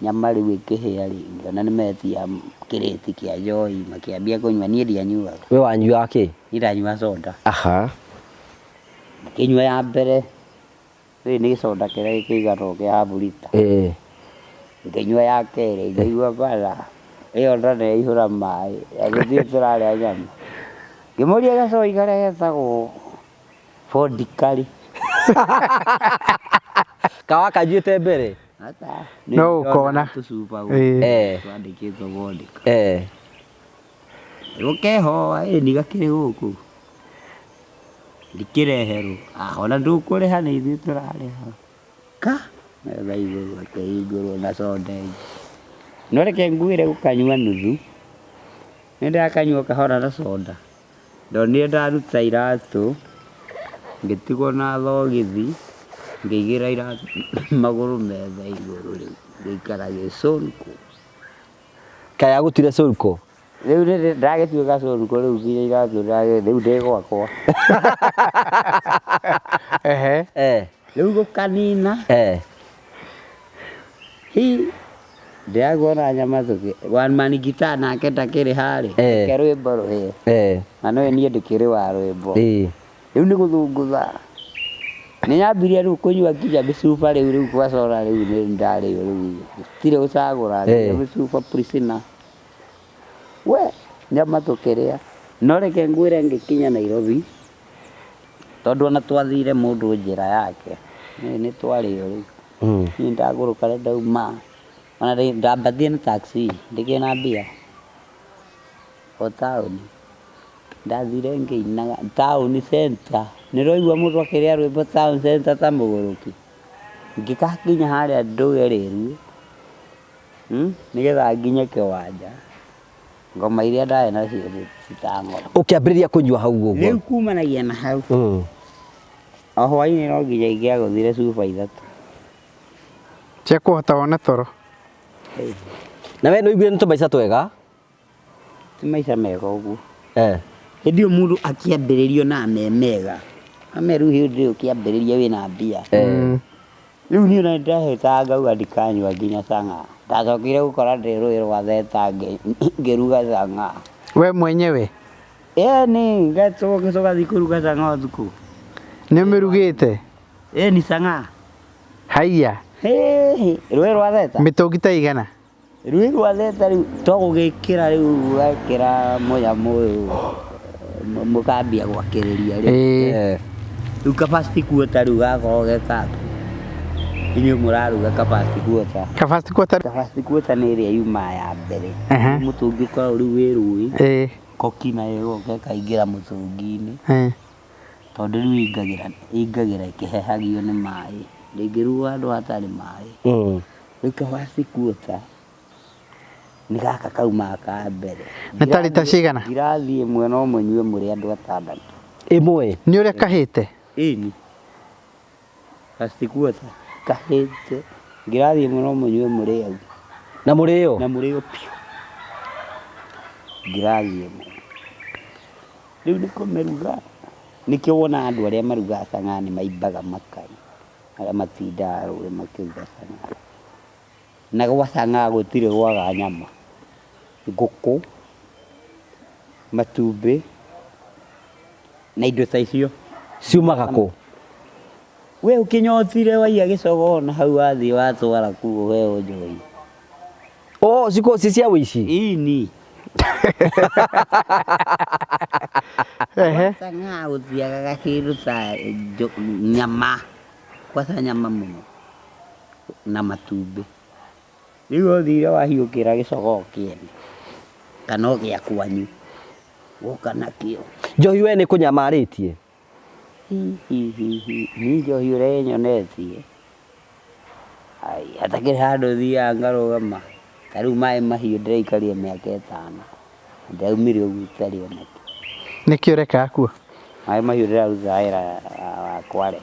Nyama rĩu ĩkĩhĩa rĩ, ngĩona nĩ metia kĩrĩti kĩa njohi makĩambia kũnyua, niĩ ndianyuaga. We wanyuaga kĩ? Niĩ ndanyuaga soda. Aha. Ngĩnyua ya mbere, rĩrĩ nĩ gĩcoda kĩrĩa kĩigana ũũ kĩa half litre. Ngĩnyua ya kerĩ, ngĩigua bara, ĩyo nda nĩ yaihũra maĩ, na gũtirĩ tũrarĩa nyama. Ngĩmũria gacoi karĩa getagwo vodka rĩ. Kawa kanyuĩte mbere? Ata. No ũkona. Tũcuba twandĩkĩtwo vodka. Rũkehoa ĩ ni gakĩrĩ gũkũ. Ndikĩreherwo. Ah, ona ndũkũrĩha nĩ ithuĩ tũrarĩha. Ka metha igũrũ akĩhingũrwo na soda ĩngĩ. No reke ngwĩre gũkanyua nuthu. Nĩ ndakanyua kahora na soda. Ndonire ndaruta iratũ, ngĩtigwo na thogithi, ngĩigĩrĩra iratũ magũrũ metha igũrũ rĩu, ngĩikara gĩcũnko. Kaĩ agũtuire cũnko? Rĩu ndagĩtuĩka cũnko rĩu nginya iratũ rĩu ndĩ gwakwa. Rĩu gũkanina. Hi, ndĩrakuona nyama tũkĩ. One man guitar nake ndakĩrĩ harĩ. Reke rwĩmbo rũhĩe. Na nĩwe niĩ ndĩkĩrĩ wa rwĩmbo. Rĩu nĩ gũthũngũtha. Nĩ nyambirie rĩu kũnyua nginya mĩcuba rĩu rĩu kwa soda rĩu nĩ ndarĩo rĩu. Gũtirĩ gũcagũra nginya mĩcuba prisoner. We, nyama tũkĩrĩa. No reke ngwĩre ngĩkinya Nairobi, tondũ ona twathire mũndũ njĩra yake, nĩ twarĩo rĩu. Niĩ ndagũrũka rĩ ndauma, ona ndambatire na taxi, ndĩkĩrĩ na mbia. O taũni. Ndathire ngĩinaga taũni center. Nĩ ũraigua mũndũ akĩrĩa rwĩmbo town center ta mũgũrũki. Ngĩgakinya harĩa ndũge rĩrue, nĩgetha nginye kĩwanja. Ngoma iria ndarĩ nacio citang'ora. Ũkĩambĩrĩria kũnyua hau ũguo? Rĩu kumanagia na hau. O hwaĩ-inĩ no nginya ingĩagũthire cuba ithatũ. Cia kũhota wone toro. Na we nĩ ũiguire nĩ tũmaica twega? Ti maica mega ũguo. Hĩndĩ ĩyo mũndũ akĩambĩrĩrio na me mega. Ame rĩu hĩndĩ ĩyo ũkĩambĩrĩria wĩna mbia. Rĩu niĩ ona nĩndahĩtaga ngauga ndikanyua nginya chang'aa. Ndacokire gũkora ndĩ rũĩ rwa Theta ngĩruga chang'aa. We mwenyewe? Ĩni, ngetwo tũgathiĩ kũruga chang'aa ũtukũ. Nĩ ũmĩrugĩte? Ĩni chang'aa. Haiya. Hĩĩ, rũĩ rwa Theta? Mĩtũngi ta igana? Rũĩ rwa Theta rĩu to gũgĩkĩra rĩu wekĩra mũnyamũ ũyũ mũkambia gwakĩrĩria rĩ. Rĩu ka first quarter rĩu gakorwo ge kaku. Inyuĩ mũraruga ka first quarter. Ka first quarter? Ka first quarter nĩ ĩrĩa yumaga ya mbere. Mũtũngi ũkoragwo rĩu wĩ rũĩ. Koki nayo ĩgoka ĩkaingĩra mũtũngi-inĩ. Tondũ rĩu ĩingagĩra ĩkĩhehagio nĩ maĩ. Ndĩngĩrugwo handũ hatarĩ maĩ. Rĩu ka first quarter nĩ gaka kaumaga ka mbere. Nĩ ta rita cigana? Ngirathi ĩmwe no mũnyue mũrĩ andũ atandatũ. Ĩmwe? Nĩ ũrĩa kahĩte? Ĩni. First quarter kahĩte. Ngirathi ĩmwe no mũnyue mũrĩ au. Na mũrĩo? Na mũrĩo biũ. Ngirathi ĩmwe. Rĩu nĩ kũmĩruga. Nĩkĩo wonaga andũ arĩa marugaga chang'aa nĩ maimbaga makai. Arĩa matindaga rũĩ makĩruga chang'aa. Na gwa chang'aa gũtirĩ gwaga nyama. Ngũkũ, matumbĩ, na indo ta icio. Ciumaga kũ? We ũkĩnyotire waiya gĩcogoo na hau wathiĩ watwara kuo ũheo njohi. Oh, cikoragwo ci cia ũici? Ĩni. Chang'aa gũtiagaga kĩndũ ta nyama. Kwaca nyama mũno na matumbĩ. Rĩu wathire wahiũkĩra gĩcogoo kĩene kana o gĩa kwanyu woka nakĩo. Njohi we nĩ kũnyamarĩtie? Hi hi hi hi niĩ njohi ũrĩa ĩnyonetie ai hatakĩrĩ handũ thiaga ngarũgama ta rĩu maĩ mahiũ ndĩraikarire mĩaka 5 na ndĩraumire ũguo itarĩ ona kĩ. Nĩkĩ ũrekaga kuo? Maĩ mahiũ ndĩraruta wĩra wa Kware.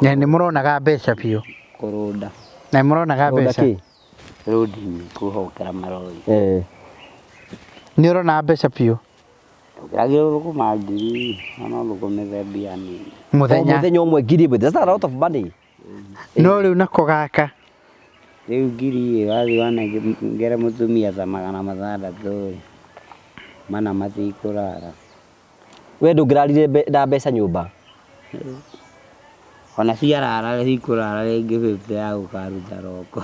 Na nĩ mũronaga mbeca biũ? Kũrũnda. Na nĩ mũronaga Kũrũnda mbeca? kĩ? Rũndi-inĩ kũhokera marori. Eh. Nĩ ũrona mbeca biũ? Ndũkĩragia thũkũma ngiri, na no thũkũmĩte mbia nini. Mũthenya. O mũthenya ũmwe 1000. That's a lot of money. No rĩu nako gaka. Rĩu ngiri ĩ wathiĩ wanengere mũtumia ta 600 rĩ, mana matikũrara. We ndũngĩrarire na mbeca nyũmba? Ona ciarara cikũrara rĩngĩ 50 ya gũkaruta roko.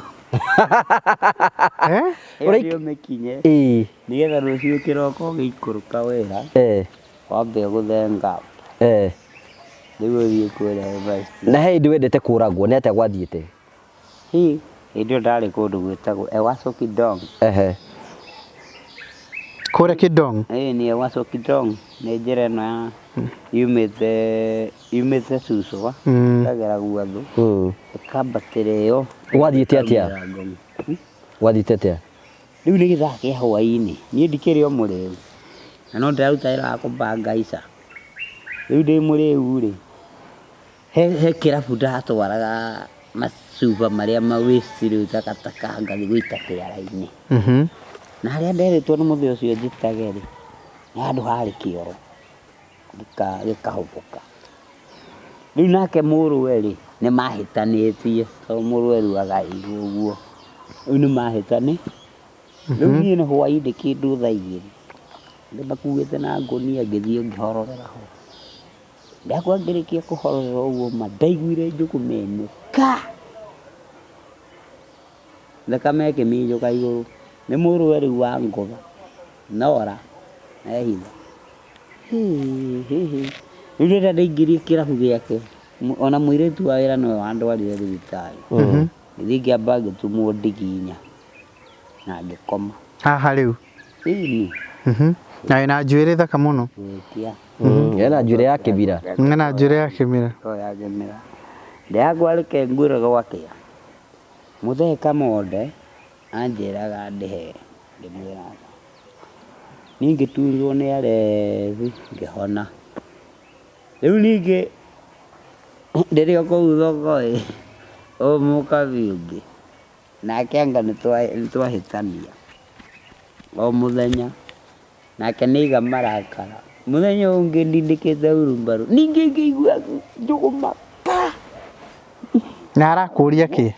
Eh? Ĩyo nĩyo mĩkinye. Ĩĩ. Nĩgetha rũciũ kĩroko ũgĩikũrũka wĩra. Eh. Wambe ũgũthe ngap. Eh. Rĩu ũthiĩ kũrĩa Everest. Na he hĩndĩ wendete kũragwo, nĩ atĩa gwathiĩte? Hi, hĩndĩ ĩyo ndarĩ kũndũ gwĩtagwo Ewaso Kidong. Ehe. Kũrĩa Kidong? Ĩĩ nĩ Ewaso Kidong, nĩ njĩra ĩno ya yumĩte Suswa, ĩkagera Guathu, ĩkambatĩra ĩyo. Gwathiĩte atĩa? Ĩkaumĩra Ngong. Gwathiĩte atĩa? Rĩu nĩ gĩthaa kĩa hwaĩ-inĩ, niĩ ndikĩrĩ o mũrĩu, na no ndĩraruta wĩra wa kũbanga ica. Rĩu ndĩ mũrĩu rĩ, he kĩrabu ndatwaraga macuba marĩa ma waste rĩu takataka ngathiĩ gũita kĩara-inĩ. Na harĩa nderĩtwo nĩ mũthee ũcio njitage rĩ, nĩ handũ harĩ kĩoro, gĩkahũthũka. Rĩu nake mũrũwe rĩ, nĩ mahĩtanĩtie, tondũ mũrũwe rĩu agaĩirwo ũguo. Rĩu nĩ mahĩtanĩtie. Rĩu niĩ nĩ hwaĩ-inĩ kĩndũ thaa 2, ndĩmakuĩte na ngũnia ngĩthiĩ ngĩhororera ho. Ndakwa ngĩrĩkia kũhororera ũguo ma, ndaiguire njũgũma ĩmwe ka! Thakame ĩkĩminjũka igũrũ. Nĩ mũrũwe rĩu wa ngũtha, nora, ehitha. Rĩu rĩrĩa ndaingĩrie kĩrabu gĩake, ona mũirĩtu wa wĩra nĩwe wandwarire thibitarĩ. Ngĩthiĩ ngĩamba ngĩtumwo ndigi 4 na ngĩkoma. Haha rĩu? Ĩni. Na wĩna njuĩrĩ thaka mũno. Gwĩtia. Ena njuĩrĩ ya kĩmira. Ena njuĩrĩ ya kĩmira. O ya kĩmira. Ndĩrakwa reke ngwĩre gwakĩa. Mũthee Kamonde anjĩraga ndĩhe, ndĩmwĩraga. Niĩ ngĩturwo nĩ arebi ngĩhona. Rĩu ningĩ ndĩrĩ o kũu thoko ĩ, ũyũ mũkabi ũngĩ nake anga nĩtwahĩtania o mũthenya, nake nĩaiga marakara. Mũthenya ũngĩ ndindĩkĩte wheelbarrow, ningĩ ngĩigua njũgũma pa! Na arakũria kĩ?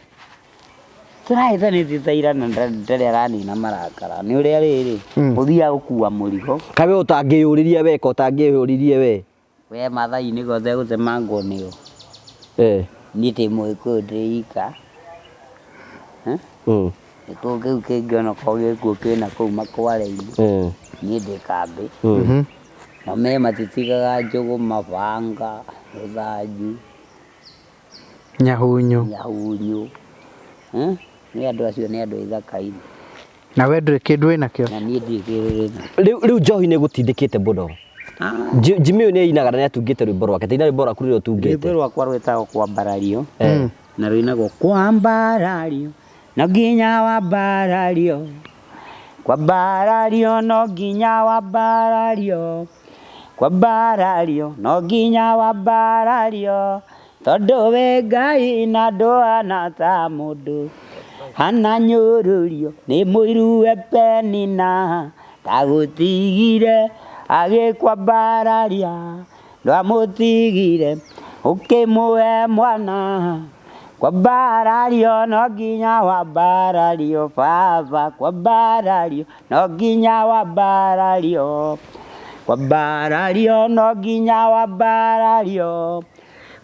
Tũrahĩtanĩtie ta ira na ndarĩ aranina marakara. Nĩ ũrĩa rĩrĩ, ũthiaga gũkua mũrigo. Kaĩ we ũtangĩyũririe we, ka ũtangĩyũririe we? We Maathai-inĩ gothe gũtemangwo nĩo. Eh. Niĩ ndĩ Mũgĩkũyũ ndĩ ika. Gĩkũyũ kĩu kĩngĩ onakorwo gĩkuo kĩna kũu Makware-inĩ. Niĩ ndĩ kambĩ. Na me matitigaga njũgũma, banga, rũthanju. Nyahunyu. Nyahunyu. Nĩ andũ acio nĩ andũ a ithaka-inĩ. Na we ndũrĩ kĩndũ wĩnakĩo? Na niĩ ndirĩ kĩndũ ndĩnakĩo. Rĩu njohi nĩ ĩgũtindĩkĩte mũno. Jimmy ũyũ nĩ ainaga na nĩ atungĩte rwĩmbo rwake. Taina rwĩmbo rwaku rũrĩa ũtungĩte. Rwĩmbo rwakwa rwĩtagwo Kwambarario. Na rũinagwo Kwambarario no nginya wambarario. Kwambarario no nginya wambarario. Kwambarario no nginya wambarario. Tondũ we Ngai na ndũhana ta mũndũ. Hananyũrũrio nĩ mũiru we Penina. Ndagũtigire agĩkwambararia. Ndwamũtigire ũkĩmũhe mwana. Kwambarario no nginya wambarario baba. Kwambarario no nginya wambarario. Kwambarario no nginya wambarario.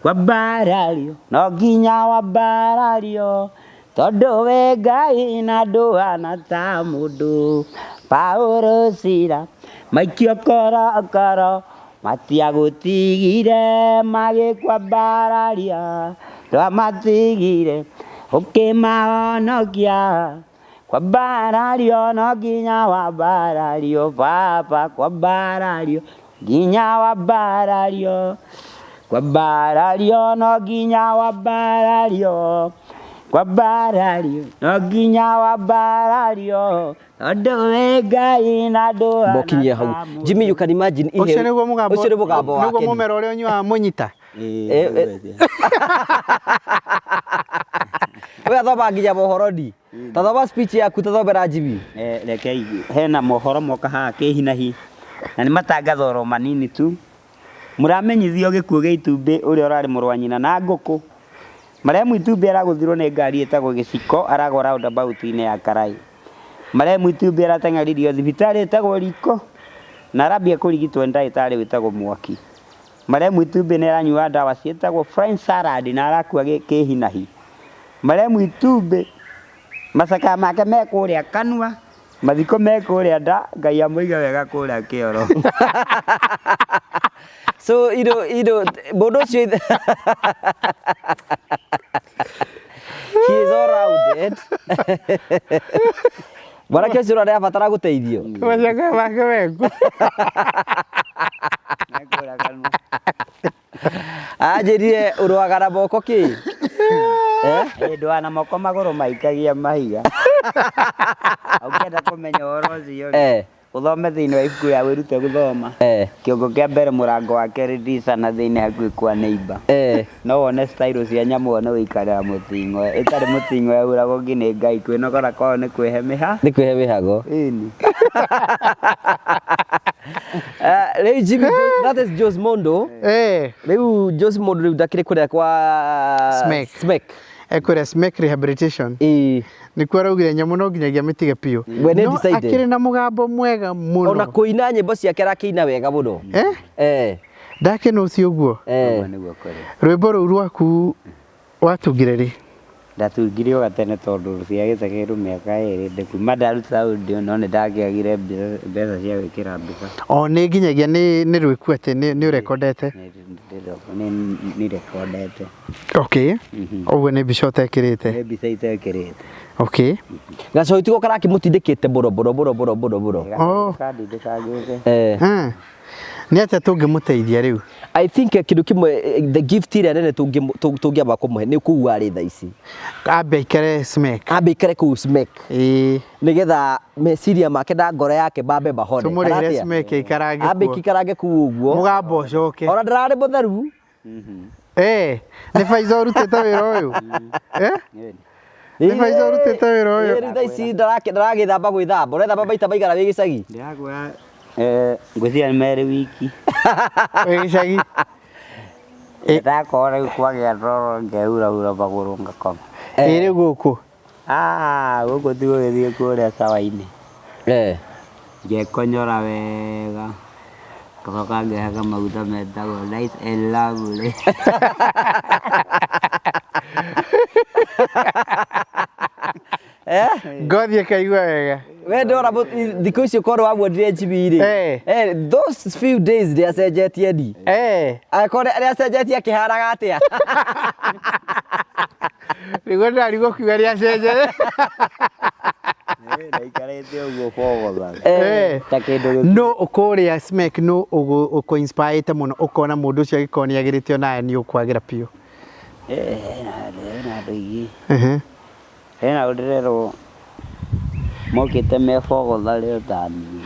Kwambarario no nginya wambarario. Tondũ we Ngai na ndũhana ta mũndũ. Paũlũ Sila maikio korokoro. Matiagũtigire magĩkwambararia, ndwamatigire ũkĩmahonokia. Kwambarario no nginya wambarario baba, kwambarario nginya wambarario. Kwambarario no nginya wambarario, kwambarario no nginya wambarario, tondũ wĩ Ngai na ndũhana Mokinyie hau. ta mũndũ. Jimmy, you can imagine ihe. Ũcio nĩguo mũgambo. Ũcio nĩ mũgambo Nĩguo wake. mũmera ũrĩa ũnyuaga mũnyita. Eh, eh. We athoma nginya mohoro ndi. Ta thoma speech yaku tathomera Jimmy. Eh, reke hena mohoro moka haha kĩhinahi na nĩ matangatho oro manini tu. Mũramenyithio gĩkuũ gĩa itumbĩ ũrĩa ũrarĩ mũrũ wa nyina na ngũkũ. Marehemu itumbĩ aragũthirwo nĩ ngari ĩtagwo gĩciko aragwa roundabout-inĩ ya Karai. Marehemu itumbĩ arateng'eririo thibitarĩ ĩtagwo Riko na arambia kũrigitwo nĩ ndagĩtarĩ wĩtagwo Mwaki. Marehemu itumbĩ nĩ aranyua ndawa ciĩtagwo French salad na arakua kĩhinahi. Marehemu itumbĩ macakaya make me kũrĩa kanua, mathiko me kũrĩa nda, Ngai amũige wega kũrĩa kĩoro. So mũndũ ũcio he is all rounded. Mwanake ũcio ũrĩa gũteithio. Macakaya make meku. Me kũrĩa kanua. Anjĩrire ũrũaga na moko kĩ? Eh? Ĩ, ndũaga na moko magũrũ maikagia mahiga. Ũngĩenda kũmenya ũhoro ũcio rĩ, Eh. ũthome thĩinĩ wa ibuku rĩa wĩrute gũthoma. Eh. Kĩongo kĩa mbere mũrango wa kerĩ ndirica na thĩinĩ hakuhĩ kwa neighbor. Eh. No wone style cia nyamũ wone gũikarĩra mũting'oe. Ĩtarĩ mũting'oe yauragwo ngi nĩ Ngai kwĩnogora kwayo nĩ kwĩhe mĩha. Nĩ kwĩhe mĩhago. Ĩni. Rĩu Jimmy, that is Jose Mondo. Eh. Rĩu Jose Mondo rĩu ndakĩrĩ kũrĩa kwa Smack. Smack. Ekũrĩa Smack Rehabilitation. Ĩĩ. Nĩkuo araugire nyamũ no nginyagia mĩtige biũ. We nĩ No decided. akĩrĩ na mũgambo mwega mũno. Ona kũina nyĩmbo ciake arakĩina wega mũno. Eh? Eh. Ndakena ũcio ũguo. Eh. Ũguo nĩguo kũrĩ. Rwĩmbo rũu rwaku watungire rĩ? Ndatungire o gatene tondũ ciagĩte kĩndũ mĩaka ĩrĩ ndĩ kuma ndaruta audio no nĩ ndakĩagire mbeca cia gwĩkĩra mbica. O nĩ nginyagia nĩ rwĩku atĩ nĩ ũrekondete. Nĩ rekondete. Okay. Ũguo nĩ mbica ũtekĩrĩte. Nĩ mbica itekĩrĩte. Okay. Gacohi tiko karakĩmũtindĩkĩte mũno mũno mũno mũno mũno mũno. Oh. Kandindĩkangĩte. Eh. Nĩ atĩa tũngĩmũteithia rĩu? I think kĩndũ kĩmwe the gift ĩrĩa nene tũngĩamba kũmũhe nĩ kũu arĩ thaa ici. Ambe aikare Smack. Ambe aikare kũu Smack. Ĩĩ. Nĩgetha meciria make na ngoro yake mambe mahone. Tũmũrĩhĩre Kana atĩa? Smack aikarange Ambe kuo. ikarange kũu ũguo. Mũgambo ũcoke. Ona ndararĩ mũtheru. Eh, nĩ Faiza ũrutĩte wĩra ũyũ? Eh? Nĩ Faiza ũrutĩte wĩra ũyũ? Rĩu thaa ici ndaragĩthamba gwĩthamba. Ũrethamba maita maigana wĩ gĩcagi? Ndĩragũra ngwĩciria nĩ merĩ wiki. Wĩ gĩcagi? Ndakorwo rĩu kwagĩa ndoro ngeuraura magũrũ ngakoma. Ĩ rĩu gũkũ? Ah, gũkũ ti gũgĩthiĩ kũrĩa cawa-inĩ. Eh. Ngekonyora wega. Ngacoka ngehaka maguta metagwo Nice and Lovely. Eh? Ngothi ĩkaigua wega. We ndora thikũ icio korwo wamuonire Jimmy rĩ. Eh. Eh, those few days nĩacenjetie ni. Eh. Akorwo nĩacenjetie akĩhanaga atĩa? Nĩguo ndĩrarigwo kiuga nĩacenjetie. Ndaikarĩte ũguo bogotha. Eh. Ta kĩndũ gĩkuũ. No kũrĩa Smack no ũkũ-inspire mũno ũkona mũndũ ũcio angĩkorwo nĩ agĩrĩte onawe nĩ ũkwagĩra biũ. Eh, hena andũ aingĩ. Ehe. Hena ũndũ ndĩrerwo mokĩte me bogotha rĩo ta niĩ.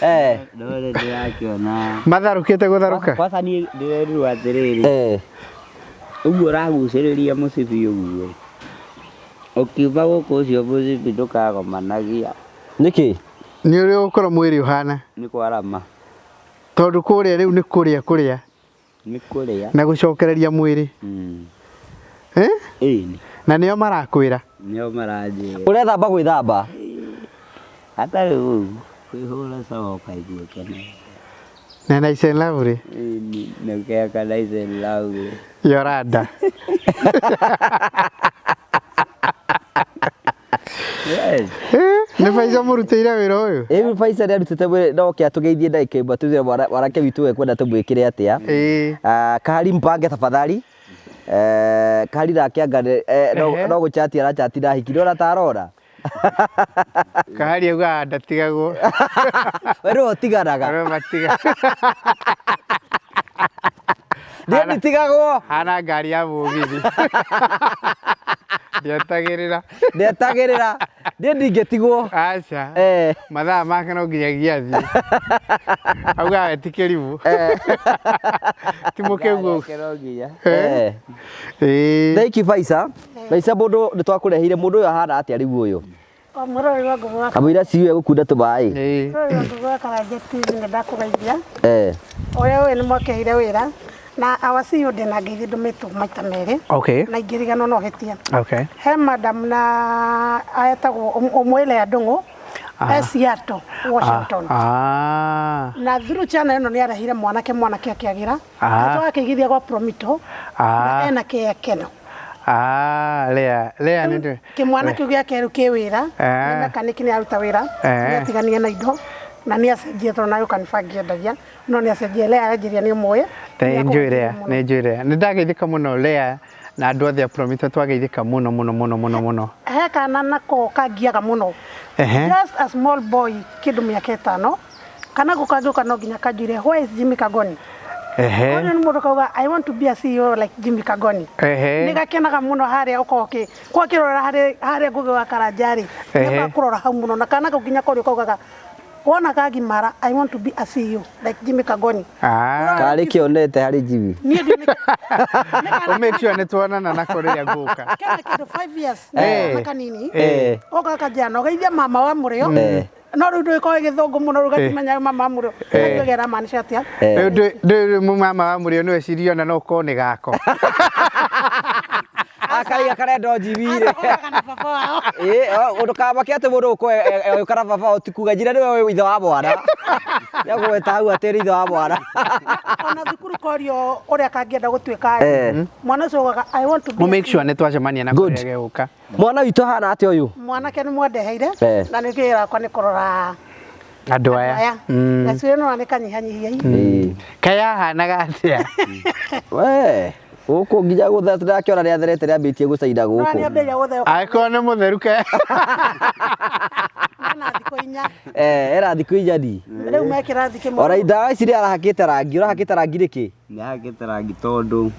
Eh. No rĩ ndĩrakĩona. Matharũkĩte gũtharũka? Kwanza niĩ ndĩrerirwo atĩrĩrĩ. Eh. Ũguo ũragucĩrĩria mũcibi ũguo. Ũkiuma gũkũ ũcio mũcibi ndũkagomanagia. Nĩkĩ? Nĩ ũrĩa ũgũkorwo mwĩrĩ ũhana. Nĩ kwarama. Tondũ kũrĩa rĩu nĩ kũrĩa kũrĩa. Nĩ kũrĩa. Na gũcokereria mwĩrĩ. Eh? Ĩni. Na nĩo marakwĩra. Nĩo maranjĩra. Ũrethamba gwĩthamba? Hatarĩ ũguo kwĩhũra cawa ũkaigua ũkenete. Na Nice and Lovely. Ĩni na ũkehaka Nice and Lovely. Yoranda. Yes. Eh, Nĩ Faiza mũrutĩire wĩra ũyũ? Ĩu Faiza nĩ arutĩte wĩra no oke atũgeithie ndagĩka ĩmwe atwĩre mwanake witũ we kwenda tũmwĩkĩre atĩa. Ĩĩ. Ah, Kahari mpange tafadhali. Eh, Kahari nake anga Ehe. no gũchati arachati na hiki ndona ta arora. Kahari augaga ndatigagwo. We nĩwe ũtiganaga. Arĩa matiga. Niĩ nditigagwo. Hana ngari ya mũgithi. Ndietagĩrĩra. Ndetagĩrĩra. Niĩ ndingĩtigwo. Aca. Eh. Mathaa make no nginyagia athiĩ. Augaga we ti kĩrimũ. Ti mũkĩgu. Eh. Ĩĩ. Thank you Faisa. Faisa mũndũ nĩ twakũreheire mũndũ ũyũ ahana atĩa rĩu ũyũ? O mũrori wa Ngũgĩ wa Kamũira ciu egũkunda tũmaĩ. Ĩĩ. Mũrori wa Ngũgĩ wa Karanja TV nĩ ndakũgeithia. Eh. Ũrĩa ũĩ nĩ mwakĩheire wĩra na our CEO ndĩna ngeithi ndũmĩtwo maita merĩ Okay. na ingĩriganwo no hĩtie. Okay. He madam na etagwo Ũmwĩre ya Ndũng'ũ e Seattle, Washington. Ah. Na through channel ĩno nĩ arehire mwanake mwanake akĩagĩra. Ah. Acoka akĩigithia gwa Promito na Ah. ena kĩekeno. Ah, Lea, Lea nĩ ndĩ. Kĩmwana kĩu gĩake rĩu kĩ wĩra, Eh. nĩ mekaniki nĩ aruta wĩra, Eh. nĩ atiganie na indo na nĩ acenjie tondũ nayo kanibangi endagia no nĩ acenjie Lea arenjeria nĩ ũmũĩ. Nĩ njũĩ Lea, nĩ njũĩ Lea. Nĩ ndageithĩka mũno Lea na andũ othe a Promito twageithĩka mũno mũno mũno mũno mũno. He kana nako kangiaga mũno. Ehe. Just a small boy kĩndũ mĩaka ĩtano kana go kangĩũka no nginya kanjũire where is Jimmy Kagoni? Ehe. Ũyũ nĩ mũndũ kauga I want to be a CEO like Jimmy Kagoni. Ehe. Nĩ gakenaga mũno harĩa ũkorwo ũkĩ kwa kĩrora harĩ harĩa Ngũgĩ wa Karanja rĩ Ehe. nĩ kũrora hau mũno na kana kau nginya korio kaugaga wona kagimara I want to be a CEO like Jimmy Kagoni. Ah. Karĩ kĩonete harĩ Jimmy. Niĩ ndiũ nĩ Ũ make sure nĩ tuonana nako rĩrĩa ngũka. kena kĩndũ 5 years Eh. na kanini Eh. oka kanjia na ũgeithia mama wa mũrĩo Eh. no rĩu ndũgĩkorwo gĩthũngũ mũno rĩu gatimenya mama wa mũrĩo Eh. kangĩgera maanisha atĩa Rĩu ndũ mama wa mũrĩo nĩwe cirio ona no ũkorwo nĩ gako. Akaiga karenda Jimmy rĩ. Acokaga na baba wao Ĩ, ndũkamake atĩ mũndũ ũkũ egũka na baba ti kuga njira nĩwe ithe wa mwana. Nĩagũgweta hau atĩ nĩ ithe wa mwana. ona thukuru korio ũrĩa kangĩenda gũtuĩka Eh. mwana ũcio augaga I want to be Mũ make sure nĩ twacemania nako Good. rĩrĩa gegũka. Mwana witũ ahana atĩa ũyũ? mwanake nĩ mwandeheire Eh. na nĩ wĩra wakwa nĩ kũrora Andũ aya. aya Mm. gacuĩ no nĩ kanyihanyihia Ĩ. Kayahanaga atĩa? We, gũkũ nginya gũthe ndakĩona nĩ atherete nĩambĩtie gũcaina no gũkũ. nĩ ambĩrĩria gũtheo Angĩkorwo nĩ mũtheru kaya. na thikũ inya Eh, era thikũ inya ni. rĩu me kĩrathi kĩmwe Ona ndawa ici nĩ arahakĩte rangi, ũrahakĩte rangi nĩkĩ? Ndĩhakĩte rangi tondũ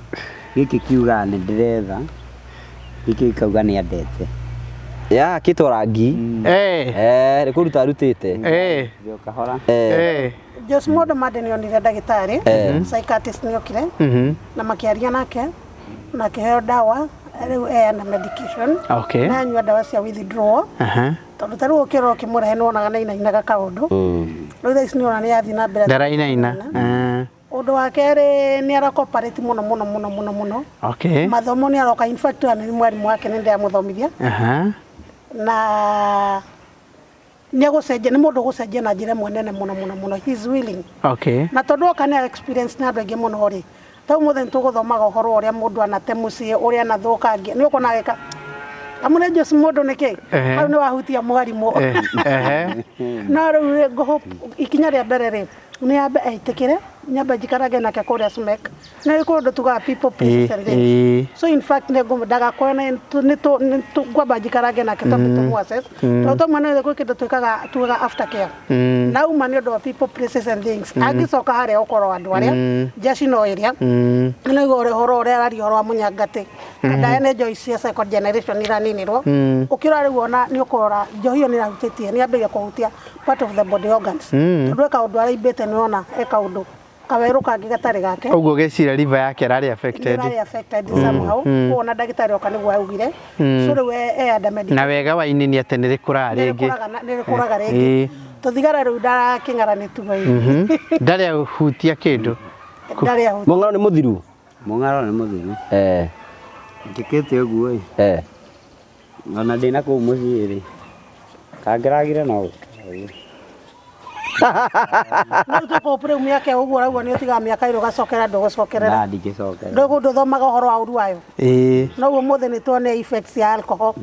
gĩkĩ kiugaga nĩ ndĩretha, gĩkĩ gĩkauga nĩ andete. Yahakĩtwo rangi. Eh. Eh, nĩ kũruta arutĩte. Eh. Thiĩ o kahora. Eh. Eh. Jos Mondo Mande nĩ onire ndagĩtarĩ Eh. psychiatrist nĩ okire Mhm. na makĩaria nake na akĩheo ndawa rĩu e na medication Okay. na anyua ndawa cia withdrawal Aha. tondũ ta rĩu ũkĩrora ũkĩmũrehe nĩ wonaga nĩ ainainaga kaũndũ rĩu thaa ici nĩ wona nĩ yathiĩ na mbere Ndarainaina. Ah. ũndũ wa kerĩ nĩ arakoparĩti mũno mũno mũno mũno mũno Okay. mathomo nĩ aroka in fact ona nĩ mwarimũ wake nĩ ndĩramũthomithia Aha. na nĩ egũcenjia nĩ mũndũ ũgũcenjia na njĩra ĩmwe nene mũno mũno mũno he is willing Okay. na tondũ oka nĩ experience na andũ aingĩ mũno rĩ ta ũmũthĩ nĩ tũgũthomaga ũhoro wa ũrĩa mũndũ anate mũciĩ ũrĩa anathũkangia nĩ ũkona agĩka amu nĩ Jose mũndũ nĩkĩ Ehe. hau nĩ wahutia mwarimũ Eh, ehe. no rĩu rĩ ngũhũ ikinya rĩa mbere rĩ nĩ ambe etĩkĩre nyambe njikarage nake kũrĩa Smek nĩ kũndũ tugaga people places and things Ĩĩ. so in fact nĩ ndagakorwo nĩ ngwamba njikarange nake twambe tũmũ assess tondũ twamwe nĩ gwĩ kĩndũ twĩkaga tugaga after care na uma nĩ ũndũ wa people places and things angĩcoka harĩa ũkorwo andũ arĩa jeshi no ĩrĩa nĩ ũrĩa ũhoro ũrĩa araria ũhoro wa mũnyangatĩ ndaya nĩ njohi cia second generation iraninirwo ũkĩrora rĩu ona nĩ ũkũrora njohi ĩyo nĩ ĩrahutĩtie nĩ yambĩrĩria kũhutia part of the body organs tondũ e kaũndũ araimbĩte nĩ ona e kaũndũ kawerũ kangĩ gatarĩ gake Ũguo gĩcira liver yake ĩrarĩ affected. nĩ affected somehow mm. Kuona ndagĩtarĩ oka nĩguo augire so rĩu e under medical Na wega wa ini nĩ atĩ nĩ rĩkũraga rĩngĩ. nĩ rĩkũraga rĩngĩ Ĩĩ. tũthigara rĩu ndarakĩng'ara nĩ tuga Ndarĩ ahutia kĩndũ. ndarĩ ahutia Mũng'aro nĩ mũthiru? Mũng'aro nĩ mũthiru. Eh. Njĩkĩte ũguo ĩ, Eh. ona ndĩna kũu mũciĩ rĩ, kangĩragire no gũkĩra ũguo. No tũkũpre mĩaka ũguo ũraigua nĩ ũtigaga mĩaka ĩrĩ ũgacokera ndũgũcokerera. Na ndingĩcokera. Ndũgũ ndũthomaga ũhoro wa ũru wayo. Ĩĩ. Noguo mũthĩ nĩ tuone effects ya alcohol.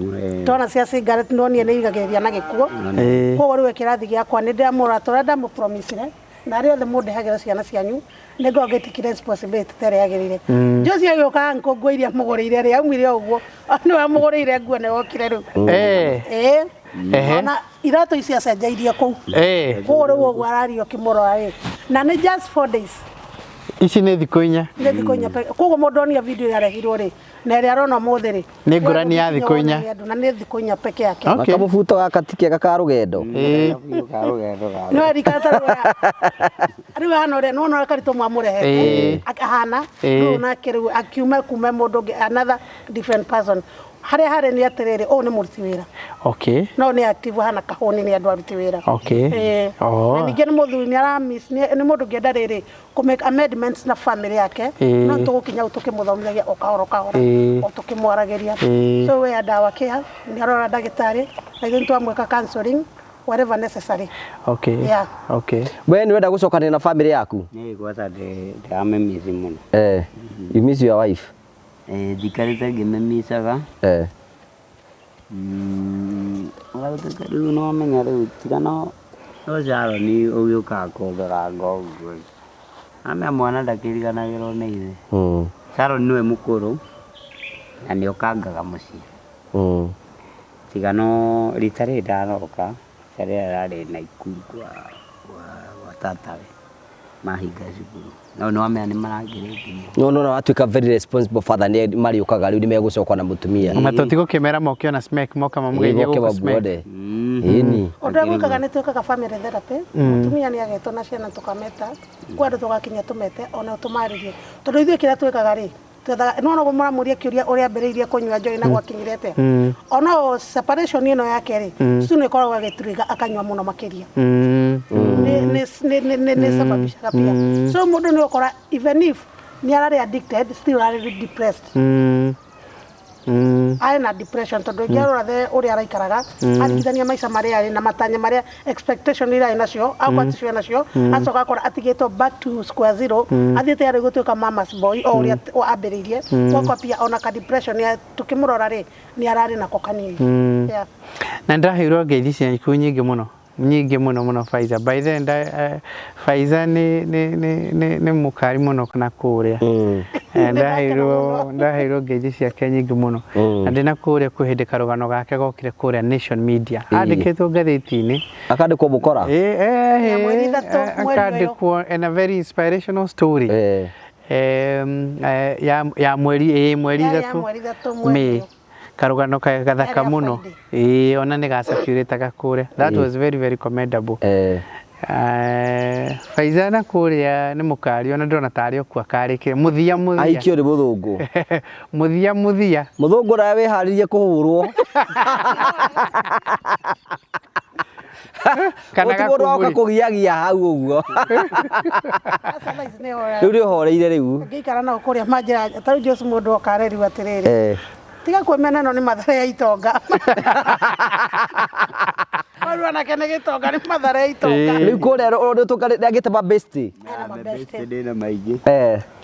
Tuona cia cigarette nĩwonire nĩ irigagĩrĩria na gĩkuũ. Ĩĩ. Koguo rĩu kĩrathi gĩakwa nĩ ndĩramũra tũrĩa ndamũpromisire na arĩa othe mũndehagĩra ciana cianyu nĩ ngoragwo ngĩtĩkĩra responsibility ta ĩrĩa yagĩrĩire. Josie agĩũka nguo iria mũgũrĩire rĩ aumire o ũguo nĩwe wamũgũrĩire nguo nĩ wokire rĩu. Eh. Ĩĩ. Ehe. Ona iratũ ici acenjeirie kũu. Eh. Koguo rĩu ũguo arario ũkĩmũrora rĩ na nĩ just 4 days. Ici nĩ thikũ 4. Nĩ thikũ 4 koguo mũndũ onia video ĩrĩa arehirwo rĩ na ĩrĩa arona ũmũthĩ rĩ Nĩ ngũrani ya thikũ 4. nĩ andũ na nĩ thikũ 4 peke yake. Okay. Kamũbuto gaka ti kega ka rũgendo. Ĩĩ. No arikata rĩu hana ũrĩa nĩwona ũrĩa karitũ mwamũrehete Ĩĩ. ahana Ĩĩ. rĩu nake rĩu akiuma kuma mũndũ ũngĩ another different person harĩa harĩ nĩ atĩrĩrĩ ũyũ nĩ mũruti wĩra Okay. no nĩ active hana kahũni nĩ andũ aruti wĩra. Okay. Ĩĩ. Oh. Na ningĩ nĩ mũthuri nĩ aramiss nĩ mũndũ ũngĩenda rĩrĩ kũ make amendments na family yake. Ĩĩ. No tũgũkinya hau tũkĩmũthomithagia o kahora o kahora Ĩĩ. o tũkĩmwaragĩria. Ĩĩ. So we ndawa care nĩ arora ndagĩtarĩ na ithuĩ nĩtwamwĩka counseling whatever necessary. Okay. Yeah. Okay. We nĩ ũrenda gũcokanĩra na family yaku? Nĩ kwanza ndĩramĩmici mũno. Eh. You miss your wife. Eh, njikarĩte ngĩmĩmicaga. Eh. Ũgatuĩka rĩu no wamenya rĩu tiga no no Sharon ũgĩũkaga kũndoranga ũguo. Amenya mwana ndakĩriganagĩrwo nĩ ithe. Sharon nĩwe mũkũrũ na nĩ okangaga mũciĩ. Tiga no rita rĩrĩ ndanoka, rita rĩrĩa rarĩ Naikuru kwa tatawe mahinga cukuru. No nĩ wamenya nĩ marangĩrĩkirie. No no watuĩka very responsible father nĩ marĩũkaga rĩu nĩ megũcoka na mũtumia. Na tũtigũkĩmera moke ona smek moka mamũgeithie Ĩĩ, moke gũkũ smek. mamuone. Ĩni. Ũndũ ũrĩa gwĩkaga nĩ twĩkaga family therapy mũtumia nĩ agetwo na ciana tũkameta kwĩ andũ tũgakinya tũmete ona tũmarĩrie tondũ ithuĩ kĩrĩa twĩkaga rĩ twethaga nĩ wona ũguo mũramũria kĩũria ũrĩa ambĩrĩirie kũnyua njohi na gwakinyire atĩa ona separation ĩno yake rĩ soon ĩkoragwo ĩgĩtrigger akanyua mũno makĩria. Nĩ sababishaga pia so mũndũ nĩ ũkora even if nĩ ararĩ addicted still ararĩ depressed. Arĩ na depression tondũ ingĩarora the ũrĩa araikaraga aringithania maica marĩa arĩ na matanya marĩa expectation iria arĩ nacio akorwo aticio nacio acoka akora atigĩtwo back to square zero athiĩte arĩ gũtuĩka mama's boy o ũrĩa ambĩrĩirie gwakwa pia ona ka depression ya tũkĩmũrora rĩ nĩ ararĩ nako kanini. Yeah. Na ndĩraheirwo ngeithi ciaku nyingĩ mũno nyingĩ mũno mũno Faiza. By then Faiza nĩ mũkari mũno na kũrĩa. Ndaheirwo ngeithi ciake nyingĩ mũno na ndĩna kũrĩa kwĩ hĩndĩ karũgano gake gokire kũrĩa Nation Media andĩkĩtwo ngathĩti-inĩ. Akandĩkwo mũkora. Ya mweri 3 mweri ũyũ. Akandĩkwo in a very inspirational story. Ya mweri ĩ mweri Yarĩ ya 3 mweri 3 mweri May ũyũ. Karũgano gathaka Yarĩ ya mũno. Friday. Ĩĩ ona nĩ gacirculateaga kũrĩa. That was very very commendable. Faiza na kũrĩa nĩ mũkari ona ndĩrona tarĩ okuo akarĩkire mũthia mũthia. Aikio nĩ mũthũngũ. Mũthia mũthia. Mũthũngũ nawe wĩharĩrie kũhũrwo. Kana Gũtirĩ mũndũ wagoka gakumbũri. kũgiagia hau ũguo. Aca thaa ici nĩ hoya. Rĩu nĩ ũhoreire rĩu. Ngĩikara nao kũrĩa manjĩra ta rĩu Jose mũndũ oka arerirwo atĩrĩrĩ tiga kwĩmena ĩno nĩ mathare ya itonga rĩu anake nĩ gĩtonga nĩ mathare ya itonga. Rĩu kũrĩa nĩ angĩte mabesti. Ena mabesti. Ndĩna maingĩ.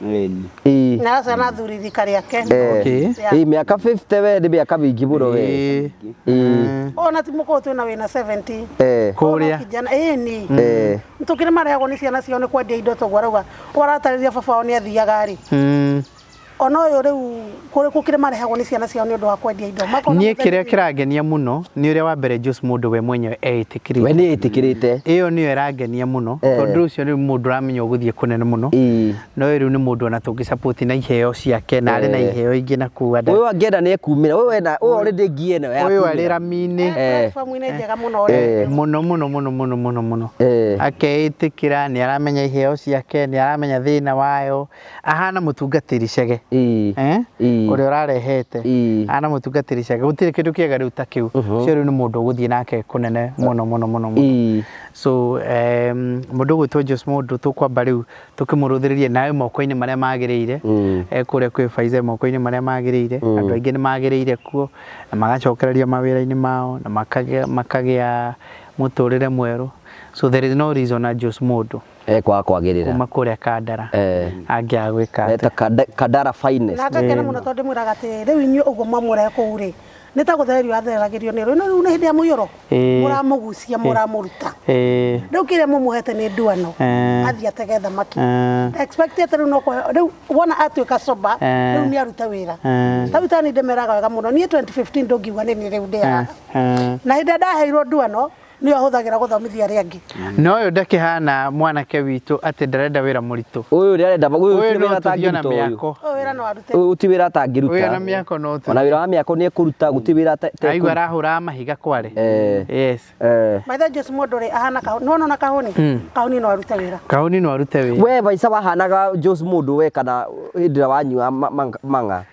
Ĩni. Ĩĩ. Na aca na athuri rika rĩake. Okay. Yeah. Ĩĩ mĩaka 50 we nĩ mĩaka mĩingĩ mũno we. Ĩĩ. Ĩĩ. Ona ti mũkũrũ twĩna wĩna 70. Kũrĩa. Ona kijana ĩni tũkĩrĩ marehagwo nĩ ciana ciao nĩ kwendia indo toguo arauga ũratarĩria baba wao nĩ athiaga rĩ ona ũyũ rĩu kũrĩ gũkĩrĩ marehagwo nĩ ciana ciao nĩ ũndũ wa kwendia indo Makona Niĩ mũthenya kĩrĩa kĩrangenia mũno nĩ ũrĩa wa mbere Jose mũndũ we mwenyewe eĩtĩkĩrĩte. We nĩ ĩtĩkĩrĩte. Ĩyo nĩyo ĩrangenia mũno tondũ ũcio rĩu mũndũ ũramenya ũgũthiĩ kũnene mũno. No rĩu nĩ mũndũ ona tũngĩ support na iheo ciake na arĩ na iheo ingĩ na kũu andũ. Ũyũ angĩenda nĩ ekumĩra. Ũyũ wena ũyũ already ngie ĩno Ũyũ arĩ yakumĩra. rami-inĩ. Platform-inĩ njega mũno ũrĩa Mũno mũno mũno mũno mũno mũno. Akeĩtĩkĩra nĩ aramenya iheo ciake nĩ aramenya thĩna wayo ahana mũtungatĩri cege. Ũrĩa ũrarehete ahana mũtungatĩri cege gũtirĩ kĩndũ kĩega rĩu ta kĩu ũcio rĩu nĩ mũndũ ũgũthiĩ nake kũnene mũno mũno mũno mũno. So mũndũ ũgwĩtwo Jose mũndũ tũkwamba rĩu tũkĩmũrũthĩrĩrie nawe moko-inĩ marĩa magĩrĩire kũrĩa kwĩ Faiza moko-inĩ marĩa magĩrĩire andũ aingĩ nĩ magĩrĩire kuo na magacokereria mawĩra-inĩ mao na makagĩa Mũtũrĩre mwerũ. So there is no reason a Jose mũndũ Ekwaga kwagĩrĩra. Kuma kũrĩa Kandara Eh. angĩaga gwĩka atĩa. Eta Kandara finest. Na ngakena mũno tondũ ndĩmwĩraga atĩ rĩu inyuĩ ũguo mwamũrehe kũu rĩ, nĩ ta gũthererio athereragĩrio nĩ rũĩ. No rĩu nĩ hĩndĩ ya mũiyũro, Ĩĩ. mũramũgucia, mũramũruta. Ĩĩ. Rĩu kĩrĩa mũmũhete nĩ nduano, Eh. athiĩ atege thamaki. Eh. Expect atĩ rĩu no kũhe, rĩu wona atuĩka sober, Eh. rĩu nĩ arute wĩra. Eh. Ta rĩu tani ndĩmeraga wega mũno, niĩ 2015 ndũngiuga nĩ niĩ rĩu ndĩ haha. Eh. Na hĩndĩ ĩrĩa ndaheirwo nduano, nĩyo hũthagĩra gũthomithia arĩa angĩ. No ũyũ ndakĩhana mwanake witũ atĩ ndarenda wĩra mũritũ. Ũyũ nĩarenda ũyũ Ũyũ ti no wĩra tũthiĩ na atangĩruta ũyũ. mĩako. Ũyũ wĩra no arute. Ũyũ ti wĩra atangĩruta. Wĩra na mĩako no tũthiĩ. Ona wĩra wa mĩako nĩ ekũruta gũtirĩ wĩra Aigua arahũraga mahiga kware. Eh. Yes. Eh. Maithe Jose mũndũ rĩ ahana kahũni, nĩwona kahũni? Kahũni no arute wĩra. Kahũni no arute wĩra. We maica wahanaga Jose mũndũ we kana hĩndĩ ĩrĩa wanyua mang'a.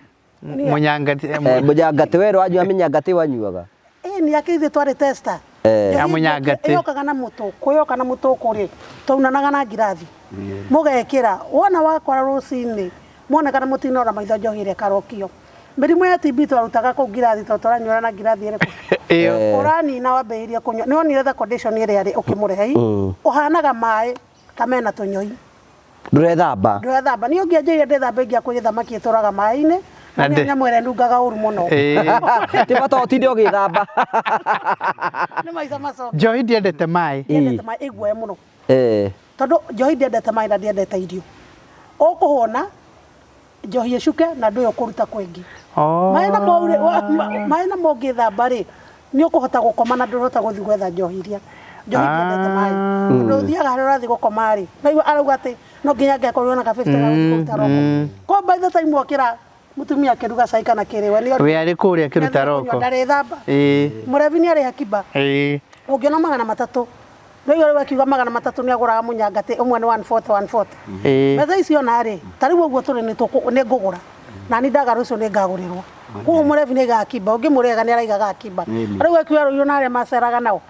Mũnyangati. Eh, mũnyangati we wanyua mĩnyangati wanyuaga. Ĩĩ nĩ akĩithuĩ twarĩ tester. Eh. Ya mũnyangati. Ĩyokaga na mũtũkũ, ĩyoka na mũtũkũ rĩ, twaunanaga na ngirathi. Mũgekĩra, wona wakora rũcinĩ, mwonekana mũtinora maitho njohi ĩrĩa ĩkarokio. Mĩrimũ ya TB twarutaga kũu ngirathi tondũ tũranyuĩra na ngirathi ĩrĩkũ? Ĩyo. Ũranina wambĩrĩria kũnyua. Nĩ wonire the condition ĩrĩa arĩ ũkĩmũrehe i? Ũhanaga maĩ ta mena tũnyoi. Ndũrethamba. Ndũrethamba. Niĩ ũngĩanjĩrire ndĩthambe ingĩakwĩire thamaki ĩtũraga maĩ-inĩ, na Na nĩ ndĩ- nyamũ ĩrĩa ĩnungaga ũru mũno. Ĩĩ. Ti bata ũtinde ũgĩthamba. Nĩ maica macoke. Njohi ndiendete maĩ. Ndiendete maĩ, ĩ guoya mũno. Eh. Tondũ njohi ndiendete maĩ na ndiendete irio. Ũkũhũna njohi ĩcuke na ndũĩ ũkũruta kwĩngĩ. Oh. Maĩ namo maĩ namo ũngĩthamba rĩ, nĩ ũkũhota gũkoma na ndũrĩhota gũthiĩ gwetha njohi iria. Njohi ndiendete maĩ. Tondũ ũthiaga harĩa ũrathiĩ gũkoma rĩ, naigua arauga atĩ no nginya angĩakorirwo na ka 50 ga gũthiĩ kũruta roko. Ko by the time okĩra mũtumia akĩruga cai kana kĩrĩwe nĩ Wĩ arĩ kũrĩa akĩruta roko. ndarĩthamba. Ĩĩ. Mũrebi nĩ arĩ akiba. Ĩĩ. Ũngĩona 300 rĩu rĩu akiuga 300 nĩ agũraga mũnyangati ũmwe nĩ 140 140. Ĩĩ. Mbeca icio na rĩ, ta rĩu ũguo tũrĩ nĩ ngũgũra. Na ni ndaga rũciũ nĩ ngagũrĩrwo. Koguo mũrebi nĩ aigaga akiba, ũngĩmũrega nĩ araigaga akiba. Rĩu akiuga rũirũ na arĩa maceraga nao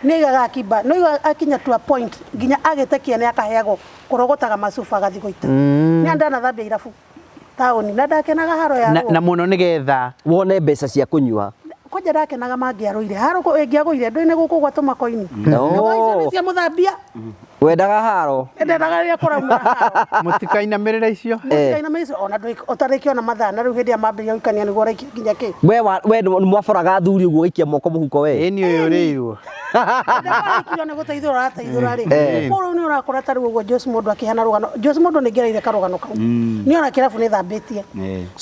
nĩ aigaga akiba. No iga akinya to a point nginya agĩte kĩene akaheagwo kũrogotaga macuba agathiĩ gũita. Nĩ ndanathambia irabu taũni na ndakenaga haro ya Na rũo. na mũno nĩgetha Wone mbeca cia kũnyua. Kwanja ndakenaga mangĩarũire haro ĩngĩagũire ndũĩ nĩ gũkũ gwa tũmakoini. Nĩguo icio nĩ cia mũthambia. Wendaga haro. Ndendaga rĩrĩa kũrauma haro. mũtikainamĩrĩra icio. Mũtikaina maico ona ndũĩ ũtarĩkĩona mathaa na rĩu hĩndĩ ĩrĩa mambĩrĩria gũikania nĩguo ũraikia nginya kĩ. We we nĩ mwaboraga athuri ũguo ũgaikia moko mũhuko we. Ĩĩ nĩ ũyũ ũrĩirwo. Ndakwarĩkirio nĩ gũteithũra ũrateithũra rĩ. Koguo rĩu nĩ ũrakora ta rĩu ũguo Jose mũndũ akĩheana rũgano. Jose mũndũ nĩ ngereire karũgano kau. Nĩ ona kĩrabu nĩ thambĩtie.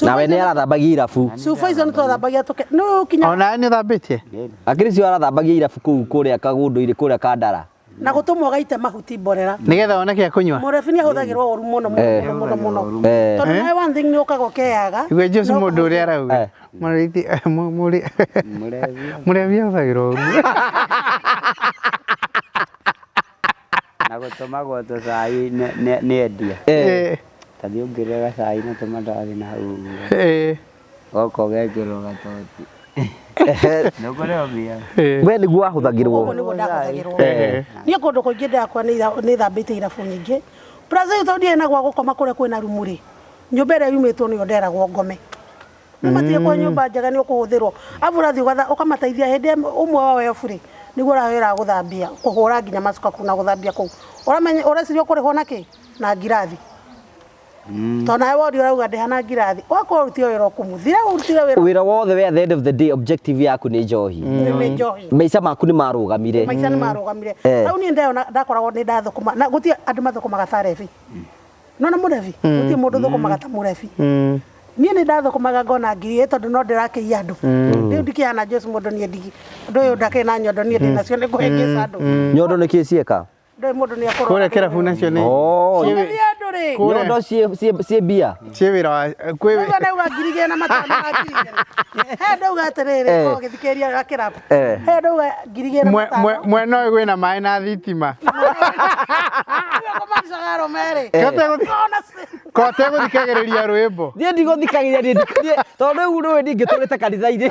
Nawe nĩ arathambagia irabu. Cuba icio nĩ twathambagia tũke. Nĩ ũkinya Ona nĩ ũthambĩtie? Akĩrĩ cio arathambagia irabu kũu kũrĩa kagũndũ-inĩ kũrĩa Kandara. na gũtũmwo gaite mahuti mborera. Nĩgetha wone kĩa kũnyua. Mũrebi nĩ ahũthagĩrwo ũru mũno mũno mũno mũno mũno. Eh. Tondũ nawe one thing nĩ ũkaga ũkeyaga. Igua Jose mũndũ ũrĩa arauga. Eh. Mũrĩithi mũrebi ahũthagĩrwo ũru. Na gũtũmagwo tũcai nĩ endia. Ĩĩ. Tathiĩ ũngĩrĩre gacai na tũmandathi na hau ũguo. Ĩĩ. Goka ũgekĩrwo gatoti. Nĩũkũrĩhwo mbia. Ĩĩ. We nĩguo wahũthagĩrwo. Ũguo nĩguo ndahũthagĩrwo. Eh. Niĩ kũndũ kũingĩ ndakwa nĩ thambĩte irabu nyingĩ. Plus rĩu tondũ ndiarĩ na gwa gũkoma kũrĩa kwĩna rumu rĩ, nyũmba ĩrĩa yumĩtwo nĩyo nderagwo ngome. Nĩ matirĩ kwa nyũmba njega nĩ ũkũhũthĩrwo. Arabu ũrathiĩ ũkamateithia hĩndĩ ũmwe wao e off rĩ, nĩguo ũrawĩra gũthambia, kũhũra nginya macuka kũu na gũthambia kũu. Ũramenya ũreciria ũkũrĩhwo na kĩ? Na ngirathi. Tondũ nawe woria ũrauga ndĩha na ngirathi. Wakorwo ũrutire wĩra ũkũmuthire, ũrutire wĩra Wĩra wothe we at the end of the day objective yaku nĩ njohi. nĩ njohi. Maica maku nĩ marũgamire. Maica nĩ marũgamire. Eh. Hau niĩ ndeyona ndakoragwo nĩ ndathũkũma na gũtirĩ andũ mathũkũmaga ta rebi. Nona mũrebi? Gũtirĩ mũndũ ũthũkũmaga ta mũrebi. Niĩ nĩ ndathũkũmaga ngona ngiri ĩ tondũ no ndĩrakĩia andũ. Rĩu ndikĩhana Jose mũndũ niĩ ndigi. Ũndũ ũyũ ndakĩrĩ na nyondo niĩ ndĩnacio nĩ kũhĩngĩca andũ. Nyondo nĩ kĩ cieka? Ndũĩ mũndũ nĩ akũrora. Kũrĩa kĩrabu nacio nĩ Oh. Ũngĩthiĩ andũ rĩ. Kũrĩa. Nyondo ciĩ mbia. ciĩ wĩra wa kwĩ Ndauga ndauga 2,500 na 2,000. He ndauga atĩrĩrĩ, Eh. o gĩthikĩria ga kĩrabu. Eh. He ndauga 2,500. mwena ũyũ kwĩna maĩ na thitima. Ũguo kũmanicaga arũme rĩ. Kote gũthikagĩrĩria rwĩmbo. Niĩ ndigũthikagĩrĩria niĩ tondũ rĩu rũĩ ndingĩtũrĩte kanitha-inĩ.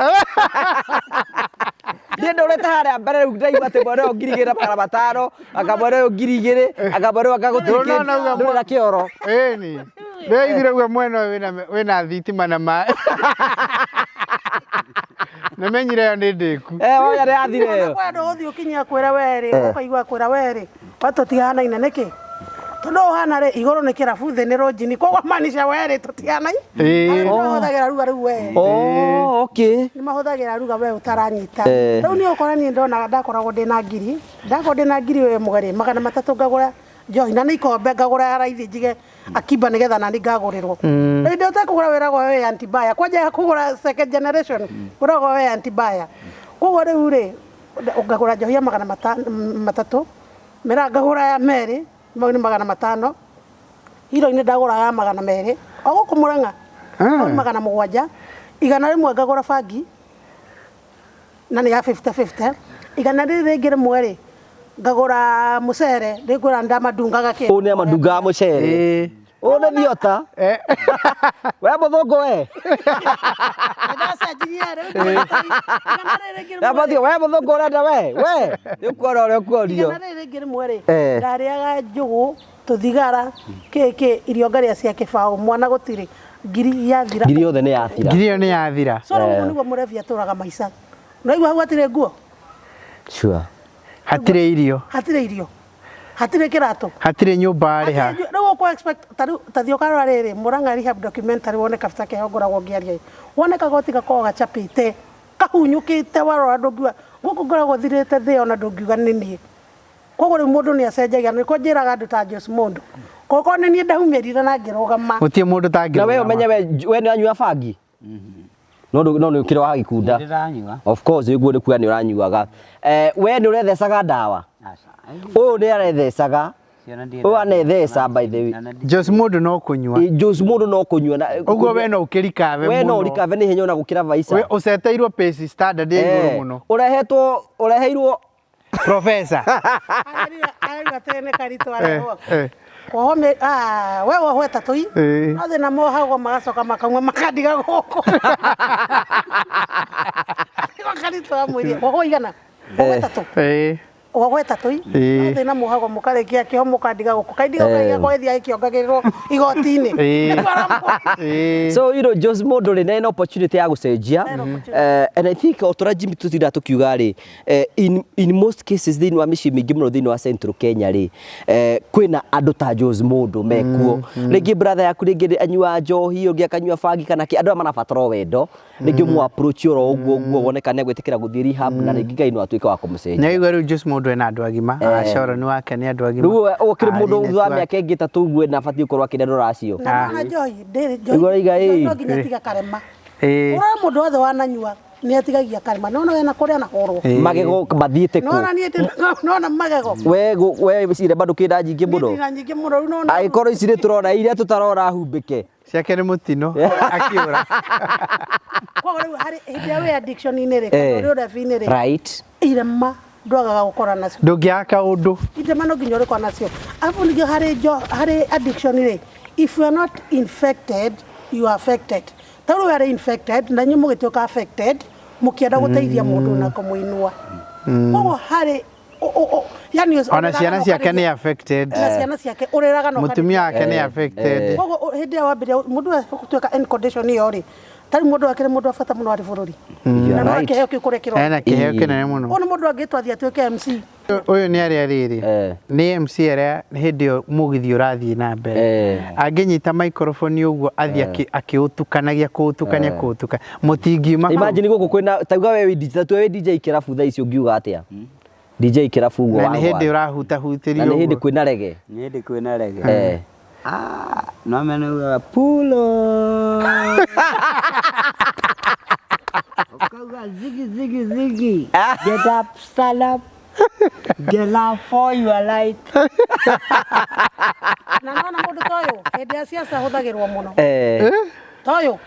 Niĩ ndũrĩte harĩa mbere rĩu ndaigua atĩ mwena ũyũ 2,500, anga mwena ũyũ 2,000, anga mwena ũyũ anga gũtirĩ Ndũrona kĩndũ, uga ndũrĩ na kĩoro. Ĩni. Ndĩraiguire uga mwena ũyũ wĩna thitima na maĩ. Nĩmenyire ĩyo nĩ ndĩku. Eh, oya nĩ yathira ĩyo. Kwa andũ ũthiĩ ũkinyia kwĩra werĩ ũkaigua kwĩra werĩ we tũtihanaine nĩkĩ tondũ ũhana rĩ igũrũ nĩ kĩrabu thĩ nĩ rũnjini koguo maanisha werĩ tũtihanaine. Ĩĩ. Nĩ mahũthagĩra ruga rĩu we. Oh, okay. Nĩ mahũthagĩra ruga we ũtaranyita. Eh. Rĩu niĩ ũkora niĩ ndona ndakoragwo ndĩna ngiri ndakorwo ndĩna ngiri we mũgarĩ 300 ngagũra njohi na nĩ ikombe ngagũra ya raithi njige akiba nĩgetha nani ngagũrĩrwo. Rĩu ndĩ ũtekũgũra wĩragwo we antibaya kwanja kũgũra second generation wĩragwo we antibaya. Koguo rĩu rĩ ngagũra njohi ya 300 mĩraa ngagũra ya merĩ mau nĩ 500 hiro-inĩ ndagũra ya 200 o gũkũ Mũrang'a mau nĩ 700 100 ngagũra bangi na nĩ ya 50-50 100 rĩrĩ rĩngĩ rĩmwe rĩ ngagũra mũcere rĩngũra ndamadungaga kĩ Ũyũ nĩ amandungaga mũcere. Ĩĩ. Ũyũ nĩ thiota. Eh. We mũthũngũ we. Ndacenjirie rĩu 100 rĩrĩ rĩngĩ rĩmwe Nabathi we mũthũngũ ũrenda we. We. Nĩ ũkuona ũrĩa ũkuonio. 100 rĩrĩ rĩngĩ rĩmwe rĩ Eh. ndarĩaga njũgũ tũthigara kĩ kĩ irio ngarĩa cia kĩbaũ mwana gũtirĩ ngiri yathira. Ngiri yothe nĩ yathira. Ngiri ĩyo nĩ yathira. So rĩu ũguo nĩguo mũrebi atũraga maica ũraigua hau hatirĩ nguo. Sure. Hatirĩ irio. Hatirĩ irio, hatirĩ kĩratũ. Hatirĩ nyũmba arĩha. Rĩu ũkũ expect ta rĩu ta thiĩ ũkarora rĩrĩ Murang'a Rehab documentary wone kabisa keho ngoragwo ngĩaria wone kagoti gakoragwo gacapĩte kahunyũkĩte warora ndũngiuga gũkũ ngoragwo thirĩte thĩ ona ndũngiuga nĩ niĩ. Koguo rĩu mũndũ nĩ acenjagia nĩkĩo njĩraga andũ ta Jose Mondo kokorwo nĩ niĩ ndaumĩrire na ngĩrũgama. Gũtirĩ mũndũ Na we ũtangĩrũgama. ũmenye we nĩ ũranyua bangi? No no nĩ ũkĩrĩ wa gĩkunda. Ndĩranyua. Of course ũguo nĩ kuga nĩ ũranyuaga. Eh, we nĩ ũrethecaga ndawa? Aca. Ũyũ nĩ arethecaga. Ciana ndirĩ- Ũyũ anetheca by the way. Na ndi- Jose Mũndũ no kũnyua. Jose Mũndũ no kũnyua na Ũguo we no ũkĩrikave we no mũno. ũrikave nĩ hinya ona gũkĩra We vaica. ũceteirwo pace standard ya igũrũ Eh, mũno. Ũrehetwo ũreheirwo Professor. Arauga atĩ nĩ karitũ Eh, arehwo eh. kuohwo we wohwo ĩtatũ i Ĩĩ. no thĩna mohagwo magacoka makauma makandiga gũkũ nĩko karitũ amwĩrie wohwo igana wohwo ĩtatũ Ĩĩ. wohwo ĩtatũ i Ĩĩ. no thĩna mohagwo mũkarĩkia kĩoho mũkandiga gũkũ kaindiga Eh. gũkaiga ĩthiaga ĩkĩongagĩrĩrwo igoti-inĩ Ĩĩ. Nĩguo aramwo- Ĩĩ. So you know Jose Mũndũ rĩ nĩ opportunity ya gũcenjia. Ena opportunity. And I think o tũrĩa Jimmy tũtindaga tũkiuga rĩ in most cases thĩinĩ wa mĩciĩ mĩingĩ mũno thĩinĩ wa Central Kenya rĩ kwĩna andũ ta Jose Mũndũ mekuo rĩngĩ brother yaku rĩngĩ nĩ anyuaga njohi ũngĩ akanyua bangi kana kĩ andũ aya marabatara o wendo rĩngĩ ũmũ approach oro ũguo ũguo wone kana nĩegwĩtĩkĩra gũthiĩ rehab na rĩngĩ Ngai no atuĩke wa kũmũcenjia. Nĩaigua rĩu Jose Mũndũ ena andũ agima. Acoro nĩ wake nĩ andũ agima. Rĩu ũkĩrĩ mũndũ Arineti thutha wa wake. mĩaka ĩngĩ ĩtatũ ũguo na abatiĩ gũkorwo akĩrĩa rũracio. Na nona njohi ndĩrĩ Nĩguo ũraiga, njohi ĩĩ. no nginya atiga karema. Ĩĩ. Ũrora mũndũ wothe wananyua nĩ atigagia karema nona wena kũrĩa na hũrwo. Ĩĩ. Magego mathiĩte kũ? Nona niĩ nona magego. We we ciremba ndũkĩnda nyingĩ mũno. Niĩ ndina nyingĩ mũno rĩu nona. Angĩkorwo ici nĩ tũrona iria tũtarora humbĩke. Ciake nĩ mũtino. Akiũra. Koguo rĩu harĩ hĩndĩ ĩrĩa wĩ addiction-inĩ rĩ kana Eh. ũrĩ ũrebi-inĩ rĩ Right. irema ndwagaga gũkora nacio. Ndũngĩaka ũndũ. Irema no nginya ũrĩkorwo nacio. Arabu ningĩ harĩ harĩ addiction rĩ if you are not infected you are affected. Ta rĩu arĩ infected na inyuĩ mũgĩtuĩka affected mũkĩenda gũteithia mũndũ na kũmũinua. Koguo harĩ yani Ona ciana ciake nĩ affected. na ciana ciake ũrĩraga na Mũtumia wake nĩ affected. Koguo hĩndĩ ĩrĩa wambĩrĩria mũndũ gũtuĩka in condition ĩyo rĩ tarĩu mũndũ akĩrĩ mũndũ wa bata mũno harĩ bũrũri. You Na are no right. akĩheo kĩu kũrĩa kĩroka. Ena kĩheo kĩnene mũno. Ũyũ nĩ mũndũ angĩtwo athiĩ atuĩke MC. Ũyũ nĩ arĩa rĩrĩ Eh. nĩ MC arĩa hĩndĩ ĩyo mũgithi ũrathiĩ na mbere Eh. angĩnyita microphone ũguo athiĩ akĩũtukanagia kũũtukania kũũtukania mũtingiuma kũu. Imagine gũkũ kwĩna tauga we wĩ DJ ta we wĩ DJ kĩrabu thaa ici ũngiuga atĩa? DJ kĩrabu ũguo na nĩ hĩndĩ wagwa. ũrahutahutĩrio Na nĩ hĩndĩ ũguo. kwĩna rege. Nĩ hĩndĩ kwĩna rege. Eh. Ah, no mene ugaga pulo. Ukauga zigi zigi zigi. Get up, stand up. Get up for your light. Na nona mũndũ ta ũyũ hĩndĩ ya siasa ahũthagĩrwo mũno. Eh. Ta ũyũ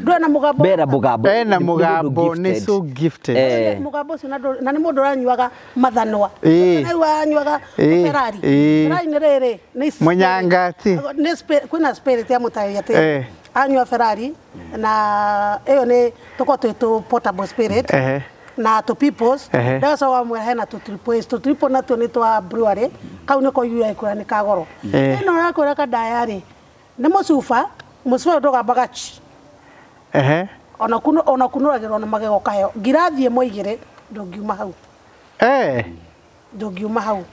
ndũrĩ na mũgambo. Bera mũgambo. Ena Nĩ mũndũ mũgambo nĩ gifted. so gifted. Eh. Mũgambo ũcio na nĩ mũndũ ũranyuaga mathanwa. Ĩĩ. Rĩu anyuaga Ĩĩ. Ferrari. Ĩĩ. Ferrari nĩ rĩrĩ nĩ spirit. Mũnyangati. Nĩ kwĩna spirit ya mũtarĩria atĩ Eh. anyua Ferrari na ĩyo nĩ tũkorwo twĩ tũ portable spirit. Ehe. Na tũ peoples Ehe. ndacoka wamwĩra hena tũ triple tũ triple natuo nĩ twa brewery kau nĩko yua ĩkwĩra nĩ ka goro. Eh. Ĩno ũrakwĩra kandaya rĩ nĩ mũcuba mũcuba ũyũ ndũgambaga chi Ehe. Ona kuno ona kunũragĩrwo na magego ũkaheo ngirathi ĩmwe igĩrĩ, ndũngiuma hau. Ndũngiuma hau.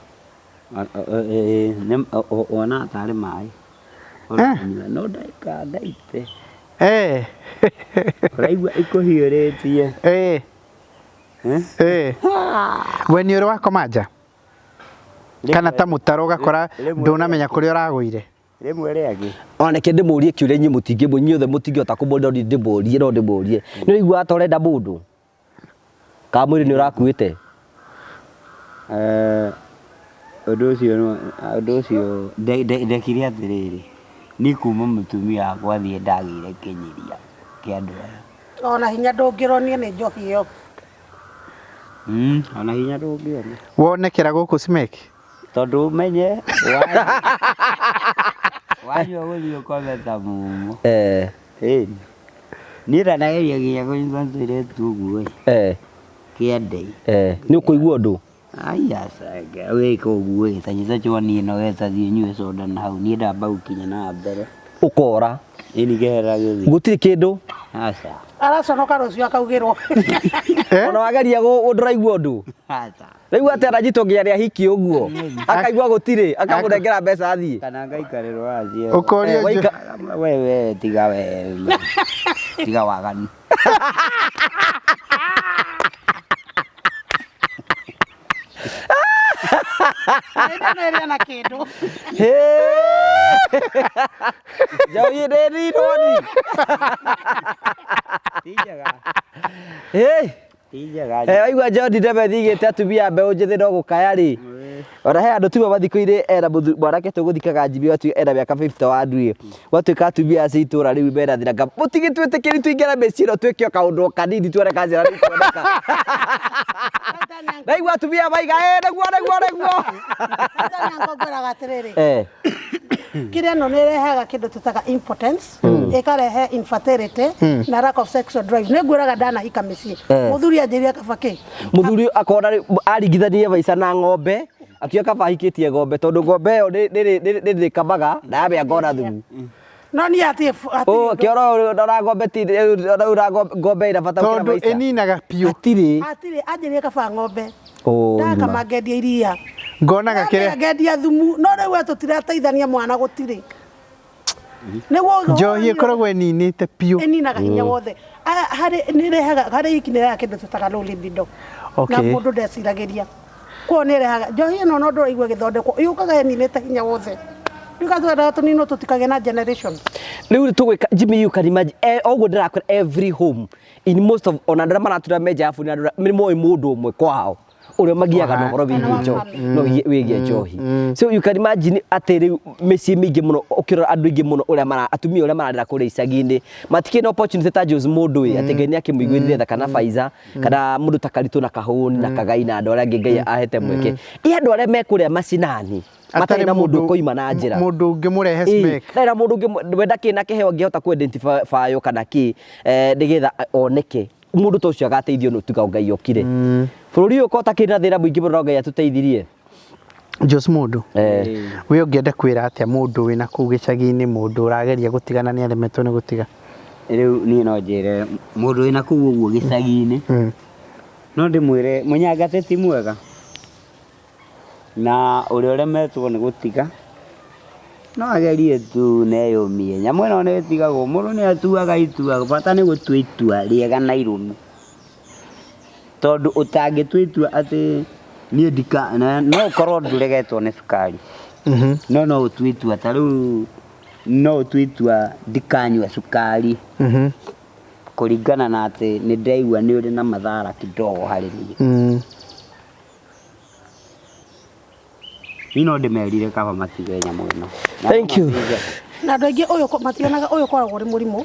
Wona tarĩ maĩ ũranyua no ndagĩka ndaite ũraigua ikũhiũrĩtie. We nĩ ũrĩ wakoma nja kana ta mũtaro ũgakora Rĩmwe- ndũnamenya kũrĩa ũragũire? Rĩmwe rĩangĩ. Ona reke ndĩmũrie kĩũria, inyuĩ mũtingĩmũ inyuothe mũtingĩhota kũmũria, no niĩ ndĩmũrie, no ndĩmũrie. Nĩ ũiguaga ta ũrenda mũndũ kana mwĩrĩ nĩ ũrakuĩte? Ũndũ ũcio ũndũ ũcio ndekire atĩrĩrĩ, niĩ kuma mũtumia wakwa athiĩ ndagĩire kĩnyiria kĩa andũ aya. Ona hinya ndũngĩronio nĩ njohi ĩyo. Ona hinya ndũngĩona. Wonekera gũkũ Smek? Tondũ ũmenye wanyua gũthiĩ ũkome ta mumo. Ĩni. Niĩ ndanageria nginya kũnyita tũirĩtu ũguo ĩ. Kĩande. Nĩ ũkũigua ũndũ? Aya aca, wĩka ũguo ĩ, ta nyita chwani ĩno we ta thiĩ ũnyue soda na hau, niĩ ndamba gũkinya na mbere. Ũkora. Ĩni ngeherera gĩthii. Gũtirĩ kĩndũ. Aca. Araconoka rũciũ akaugĩrwo. Ona wageria ndũraigua ũndũ. Aca. Rĩu atĩ ananyitwo nginya nĩ ahiki ũguo. Akaigua gũtirĩ, akamũnengera mbeca athiĩ. Kana ngaikarĩrwo athiĩ. Ũkorio Wewe tiga we. Tiga waganu. Ĩrĩa na kĩndũ. Njohi nĩ ninwo ni. Ti njega. Ti njega. Waigua John Ndebe thigĩte atumia mbeũ njĩthĩ no gũkaya rĩ. Ona he andũ tuga mathikũ-inĩ ena mwanake tũgũthikaga Jimmy watu ena mĩaka 51 rĩ. Gwatuĩka atumia acio itũra rĩu mena thĩna nga mũtigĩtwĩtĩkĩri tũingĩre mĩciĩ ĩno twĩke o kaũndũ o kanini tuone kana ciana nĩ ikuoneka. Ndaigua atumia maiga ĩ nĩguo nĩguo nĩguo. Ngwĩraga atĩrĩrĩ, kĩrĩa ĩno nĩ ĩrehaga kĩndũ tũtaga impotence, ĩkarehe infertility na lack of sexual drive. Nĩ ngwĩraga ndanahika mĩciĩ, mũthuri anjĩrire kaba kĩ. Mũthuri akona aringithanirie maica na ng'ombe, akiuga kaba ahikĩtie ng'ombe tondũ ng'ombe ĩyo nĩ ndĩkamaga na yamĩa ngona thumu. No niĩ hatirĩ Ũ kĩoro ndora ng'ombe ti ndora ng'ombe ĩna bata gũkĩra Tondũ maica. ĩninaga biũ. Hatirĩ. Hatirĩ, anjĩrire kaba ng'ombe. Ũ, Ndakama ngendia iria. Ngonaga kĩrĩa Ngendia thumu, no rĩu we tũtirateithania mwana gũtirĩ. Nĩguo njohi ĩkoragwo ĩninĩte biũ. Ĩninaga hinya wothe. Harĩ nĩ ĩrehaga harĩ hiki nĩ ĩrehaga kĩndũ tũtaga low libido. Na mũndũ ndeciragĩria. Koguo nĩ ĩrehaga njohi ĩno no ndũraigua ĩgĩthondekwo, yũkaga ĩninĩte hinya wothe. Rĩu gatwendaga tũninwo tũtikagĩe na generation. Rĩu tũgwĩka Jimmy, you can imagine oguo ndĩrakwĩra, every home in most of ona andũ arĩa maratũra menja ya bũrũri andũ nĩ moĩ mũndũ ũmwe kwao ũrĩa magiaga na ũhoro wĩgiĩ njohi, no wĩgiĩ njohi. So you can imagine atĩ rĩu mĩciĩ mĩingĩ mũno ũkĩrora andũ aingĩ mũno ũrĩa mara atumia ũrĩa mararĩra kũrĩa icagi-inĩ matikĩrĩ na opportunity ta Jose mũndũ ĩ atĩ Ngai nĩ akĩmũiguĩrire tha kana Faiza kana mũndũ ta Karitũ na Kahũni na Kagai na andũ arĩa angĩ Ngai ahete mweke ĩ andũ arĩa me kũrĩa macinani matarĩ na mũndũ ũkoima na njĩra mũndũ ũngĩmũrehe smek. Ndarĩ na mũndũ ũngĩ wenda kĩ na kĩheo angĩhota kũ identify kana kĩ nĩgetha oneke mũndũ ta ũcio agateithio nĩ tiga Ngai okire. Bũrũri ũyũ ũkorwo ũtakĩrĩ na thĩna mũingĩ mũno no Ngai atũteithirie. Jose mũndũ, we ũngĩenda kwĩra atĩa mũndũ wĩna kũu gĩcagi-inĩ, mũndũ ũrageria gũtigana nĩ aremetwo nĩ gũtiga? Rĩu niĩ no njĩre mũndũ wĩna kũu ũguo gĩcagi-inĩ, no ndĩmwĩre mũnyangate ti mwega, na ũrĩa ũremetwo nĩ gũtiga no agerie tu na eyũmie. Nyamũ ĩno nĩ ĩtigagwo, mũndũ nĩ atuaga itua, bata nĩ gũtua itua rĩega na irũmu. Tondũ ũtangĩtua itua atĩ niĩ ndika, no ũkorwo ndũregetwo nĩ cukari, no no ũtue itua ta rĩu no ũtue itua ndikanyua cukari kũringana na atĩ nĩ ndaigua nĩ ũrĩ na madhara kidogo harĩ niĩ. Niĩ no ndĩmerire kaba matige nyamũ ĩno. Thank you. Na andũ aingĩ ũyũ mationaga ũyũ ũkoragwo ũrĩ mũrimũ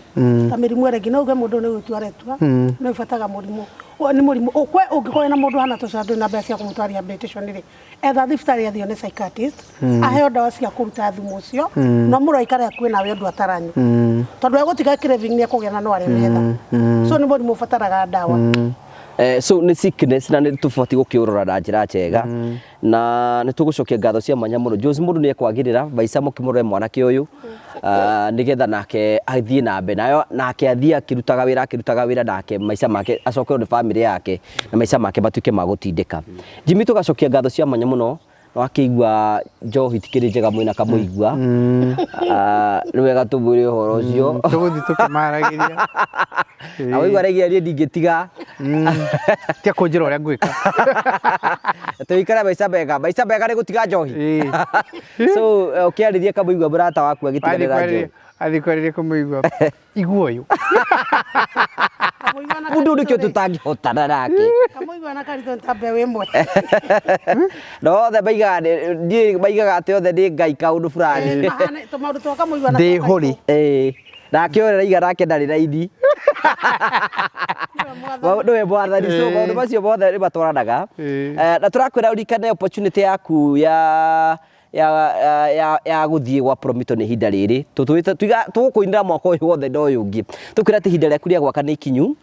ta mĩrimũ ĩrĩa ĩngĩ, no uge mũndũ nĩ gwĩtua aretua, no ĩbataga mũrimũ. Ũyũ nĩ mũrimũ kwe ũngĩkorwo na mũndũ hana tũcĩra ndũrĩ na mbeca cia kũmũtwara rehabilitation rĩ, etha thibitarĩ athio nĩ psychiatrist, aheo ndawa cia kũruta thumu ũcio, na mũndũ aikare hakuhĩ nawe ũndũ ataranyua, tondũ egũtiga craving nĩ ekũgĩa na no aremetha. So nĩ mũrimũ ũbataraga ndawa. So nĩ sickness na nĩ tũbatiĩ gũkĩũrora na njĩra njega na nĩ tũgũcokia ngatho cia mwanya mũno. Jose mũndũ nĩ ekwagĩrĩra maica mũkĩmũrore mwanake ũyũ, nĩgetha nake athiĩ na mbere nayo, nake athiĩ akĩrutaga wĩra nake maica make acokerwo nĩ family yake na maica make matuĩke ma gũtindĩka. Jimmy, tũgacokia ngatho cia mwanya mũno. Wakĩigua njohi tikĩrĩ njega mwĩna kamũigua. Nĩ wega tũmwĩre ũhoro ũcio. Tũgũthiĩ tũkĩmaragĩria. Na waigua araigĩra niĩ ndingĩtiga. Tia kũnjĩra ũrĩa ngwĩka. Tũikare maica mega, maica mega nĩ gũtiga njohi. So ũkĩarĩria kamũigua mũrata waku agĩtiganĩra njohi. Athiĩ kwarĩria kũmũigua igua ũyũ. Kamũigua na Mũndũ nĩkĩo Karitũ rĩ, tũtangĩhotana nake. Kamũigua na Karitũ nĩ ta mbeũ ĩmwe. Na othe maigaga niĩ maigaga atĩ othe nĩ ngai kaũndũ fulani. Tũmaũndũ twa kamũigua na Ndĩ twa hũri. Ĩĩ, nake ũrĩa araiga nake ndarĩ raini. Nĩwe mwathani. Nĩwe mwathani, so maũndũ macio mothe nĩ matwaranaga. Na tũrakwĩra ũririkane opportunity yaku ya gũthiĩ gwa Promito nĩ ihinda rĩrĩ tũgũkũinĩra mwaka ũyũ wothe na ũyũ ũngĩ, tũkwĩra atĩ ihinda rĩaku rĩa gwaka nĩ ikinyu.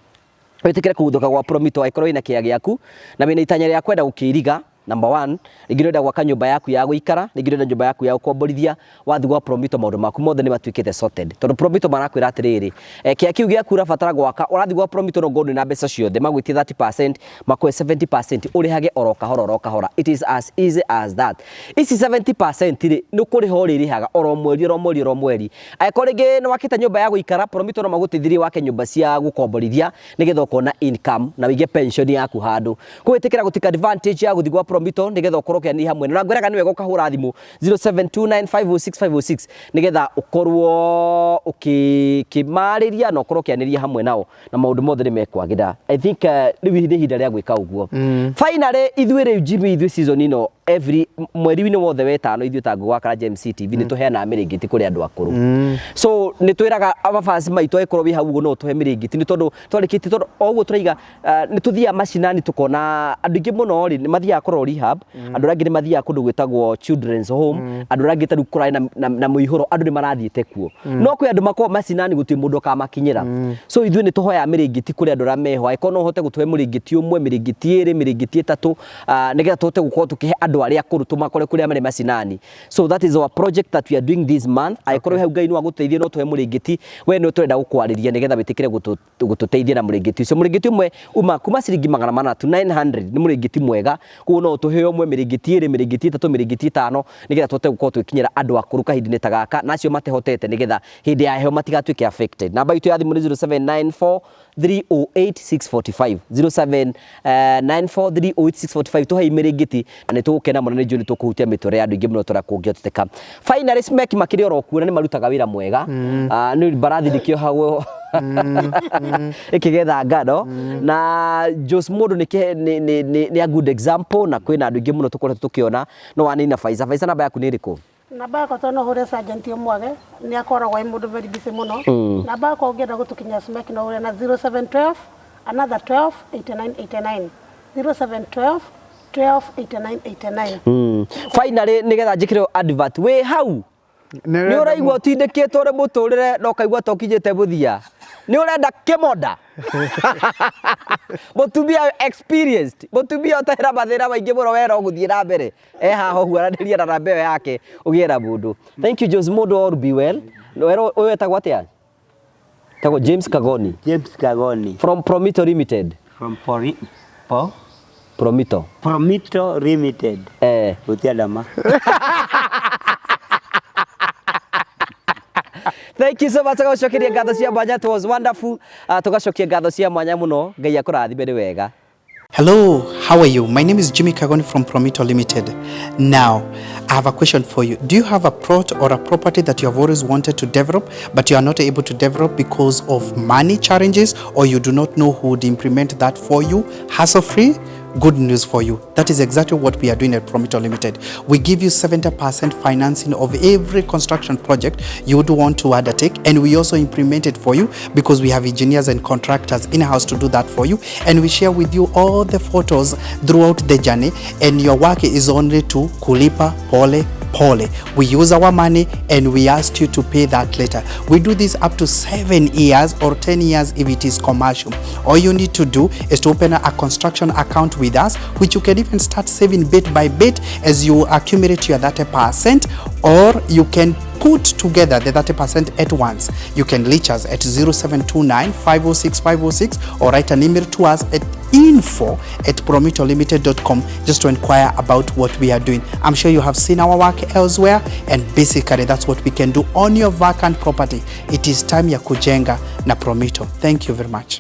Wĩtĩkĩre kũguthũka gwa Promito angĩkorwo wĩna kĩea gĩaku na wĩna itanya rĩa kwenda gũkĩiriga. Number one, rĩngĩ nĩũrenda gwaka nyũmba yaku ya gũikara, rĩngĩ nĩũrenda nyũmba yaku ya gũkomborithia. Wathiĩ gwa Promito maũndũ maku mothe nĩ matuĩkĩte sorted, tondũ Promito marakwĩra atĩrĩrĩ, kĩea kĩu gĩaku ũrabatara gwaka, ũrathiĩ gwa Promito no ngorwo ndũrĩ na mbeca ciothe, magwĩtie 30%, makũhe 70%, ũrĩhage oro kahora oro kahora. It is as easy as that. Ici 70% rĩ, nĩ kũrĩha ũrĩrĩhaga oro mweri oro mweri oro mweri. Angĩkorwo rĩngĩ nĩ wakĩte nyũmba ya gũikara, Promito no magũteithĩrĩrie wake nyũmba cia gũkomborithia nĩgetha ũkona income na wĩige pension yaku handũ. Kũgwĩtĩkĩra gũtika advantage ya gũthiĩ gwa Promito nĩgetha ũkorwo ũkĩaranĩria hamwe na ngwĩraga nĩ wega ũkahũra thimũ 0729506506 nĩgetha ũkorwo ũkĩmarĩria na ũkorwo ũkĩanĩria hamwe nao na maũndũ mothe nĩ mekwagĩra. I think rĩu nĩ ihinda rĩa gwĩka ũguo. Finally, ithuĩ rĩu Jimmy, ithuĩ season ĩno every mweri-inĩ wothe wetano ithuĩ ta Ngũgũ wa Karanja MC TV nĩ tũheanaga mĩrĩngĩti kũrĩ andũ akũrũ. So nĩ twĩraga mabasi maitũ angĩkorwo wĩ hau ũguo no ũtũhe mĩrĩngĩti, nĩ tondũ twarĩkĩtie, tondũ o ũguo tũraiga, nĩ tũthiaga macinani tũkona andũ aingĩ mũno rĩ nĩ mathiaga kũrorwo rehab, andũ arĩa angĩ nĩ mathiaga kũndũ gwĩtagwo children's home, andũ arĩa angĩ ta rĩu kũrarĩ na mũihũro andũ nĩ marathiĩte kuo, no kwĩ andũ makoragwo macinani gũtirĩ mũndũ ũkamakinyĩra. So ithuĩ nĩ tũhoyaga mĩrĩngĩti kũrĩ andũ arĩa meho, angĩkorwo no ũhote gũtũhe mũrĩngĩti ũmwe, mĩrĩngĩti ĩrĩ, mĩrĩngĩti ĩtatũ, nĩgetha tũhote gũkorwo tũkĩhe andũ arĩa akũrũ tũmakore kũrĩa marĩ macinani. So that is our project that we are doing this month. Angĩkorwo hau Ngai no agũteithie no tũhe mũrĩngĩti, we nĩ tũrenda gũkwarĩria nĩgetha wĩtĩkĩre gũtũteithia na mũrĩngĩti ũcio. Mũrĩngĩti ũmwe uma kuma ciringi 800, 900, nĩ mũrĩngĩti mwega. Koguo no ũtũhe ũmwe, mĩrĩngĩti ĩrĩ, mĩrĩngĩti ĩtatũ, mĩrĩngĩti ĩtano, nĩgetha tũhote gũkorwo tũgĩkinyĩra andũ akũrũ kahinda-inĩ ta gaka na acio matehotete, nĩgetha hĩndĩ ya heho matigatuĩke affected. Namba itũ ya thimũ nĩ 0794 308 645, 0794 308 645. Tũhei mĩrĩngĩti na nĩ tũgũkena mũno, nĩ njũĩ nĩ tũkũhutia mĩtũrĩre ya andũ aingĩ mũno tũrĩa kũngĩhoteteka. Finally, Smek makĩrĩ oro kuo na nĩ marutaga wĩra mwega. Nĩ mbarathi ndĩkĩohagwo ĩkĩgetha ngano na Jos mũndũ nĩ a good example, na kwĩna andũ aingĩ mũno tũkoretwo tũkĩona no wanina. Faiza, Faiza, namba yaku nĩ ĩrĩkũ? Namba yakwa, tondũ no hũre sergeant ũmwage nĩ akoragwo e mũndũ very busy mũno. Namba yakwa ũngĩenda gũtũkinyia Smek no ũre na 0712 another 12 89 89, 0712 12 89 89. Finally, nĩgetha njĩkĩre advert wĩ hau, nĩ ũraigua ũtindĩkĩtwo nĩ mũtũrĩre na ũkaigua ta ũkinyĩte mũthia, nĩ ũrenda kĩmonda mũtumia experienced, mũtumia ũtarĩ na mathĩna maingĩ mũno, wera ũgũthiĩ na mbere e haha ũguo, aranĩria na namba ĩyo yake ũgĩe na mũndũ. Thank you, Jose mũndũ, all be well. Wero ũyũ etagwo atĩa? Etagwo James Kagoni. James Kagoni. From Promito Limited. From Pori, Po? Promito. Promito Limited. Gutiadama. Thank you so much. Tugacokeria ngatho cia mwanya. It was wonderful. Tugacokia ngatho cia mwanya muno. Ngai akũrathime nĩ wega. Hello, how are you? My name is Jimmy Kagoni from Promito Limited. Now, I have a question for you. Do you have a plot or a property that you have always wanted to develop, but you are not able to develop because of money challenges, or you do not know who would implement that for you hassle free? Good news for you. That is exactly what we are doing at Promito Limited. We give you 70% financing of every construction project you would want to undertake, and we also implement it for you because we have engineers and contractors in-house to do that for you, and we share with you all the photos throughout the journey, and your work is only to kulipa pole pole. We use our money and we ask you to pay that later. We do this up to 7 years or 10 years if it is commercial. All you need to do is to open a construction account with us, which you can even start saving bit by bit as you accumulate your 30%, or you can put together the 30% at once. You can reach us at 0729 506 506 or write an email to us at info@promitolimited.com just to inquire about what we are doing. I'm sure you have seen our work elsewhere, and basically that's what we can do on your vacant property. It is time ya kujenga na Promito. Thank you very much.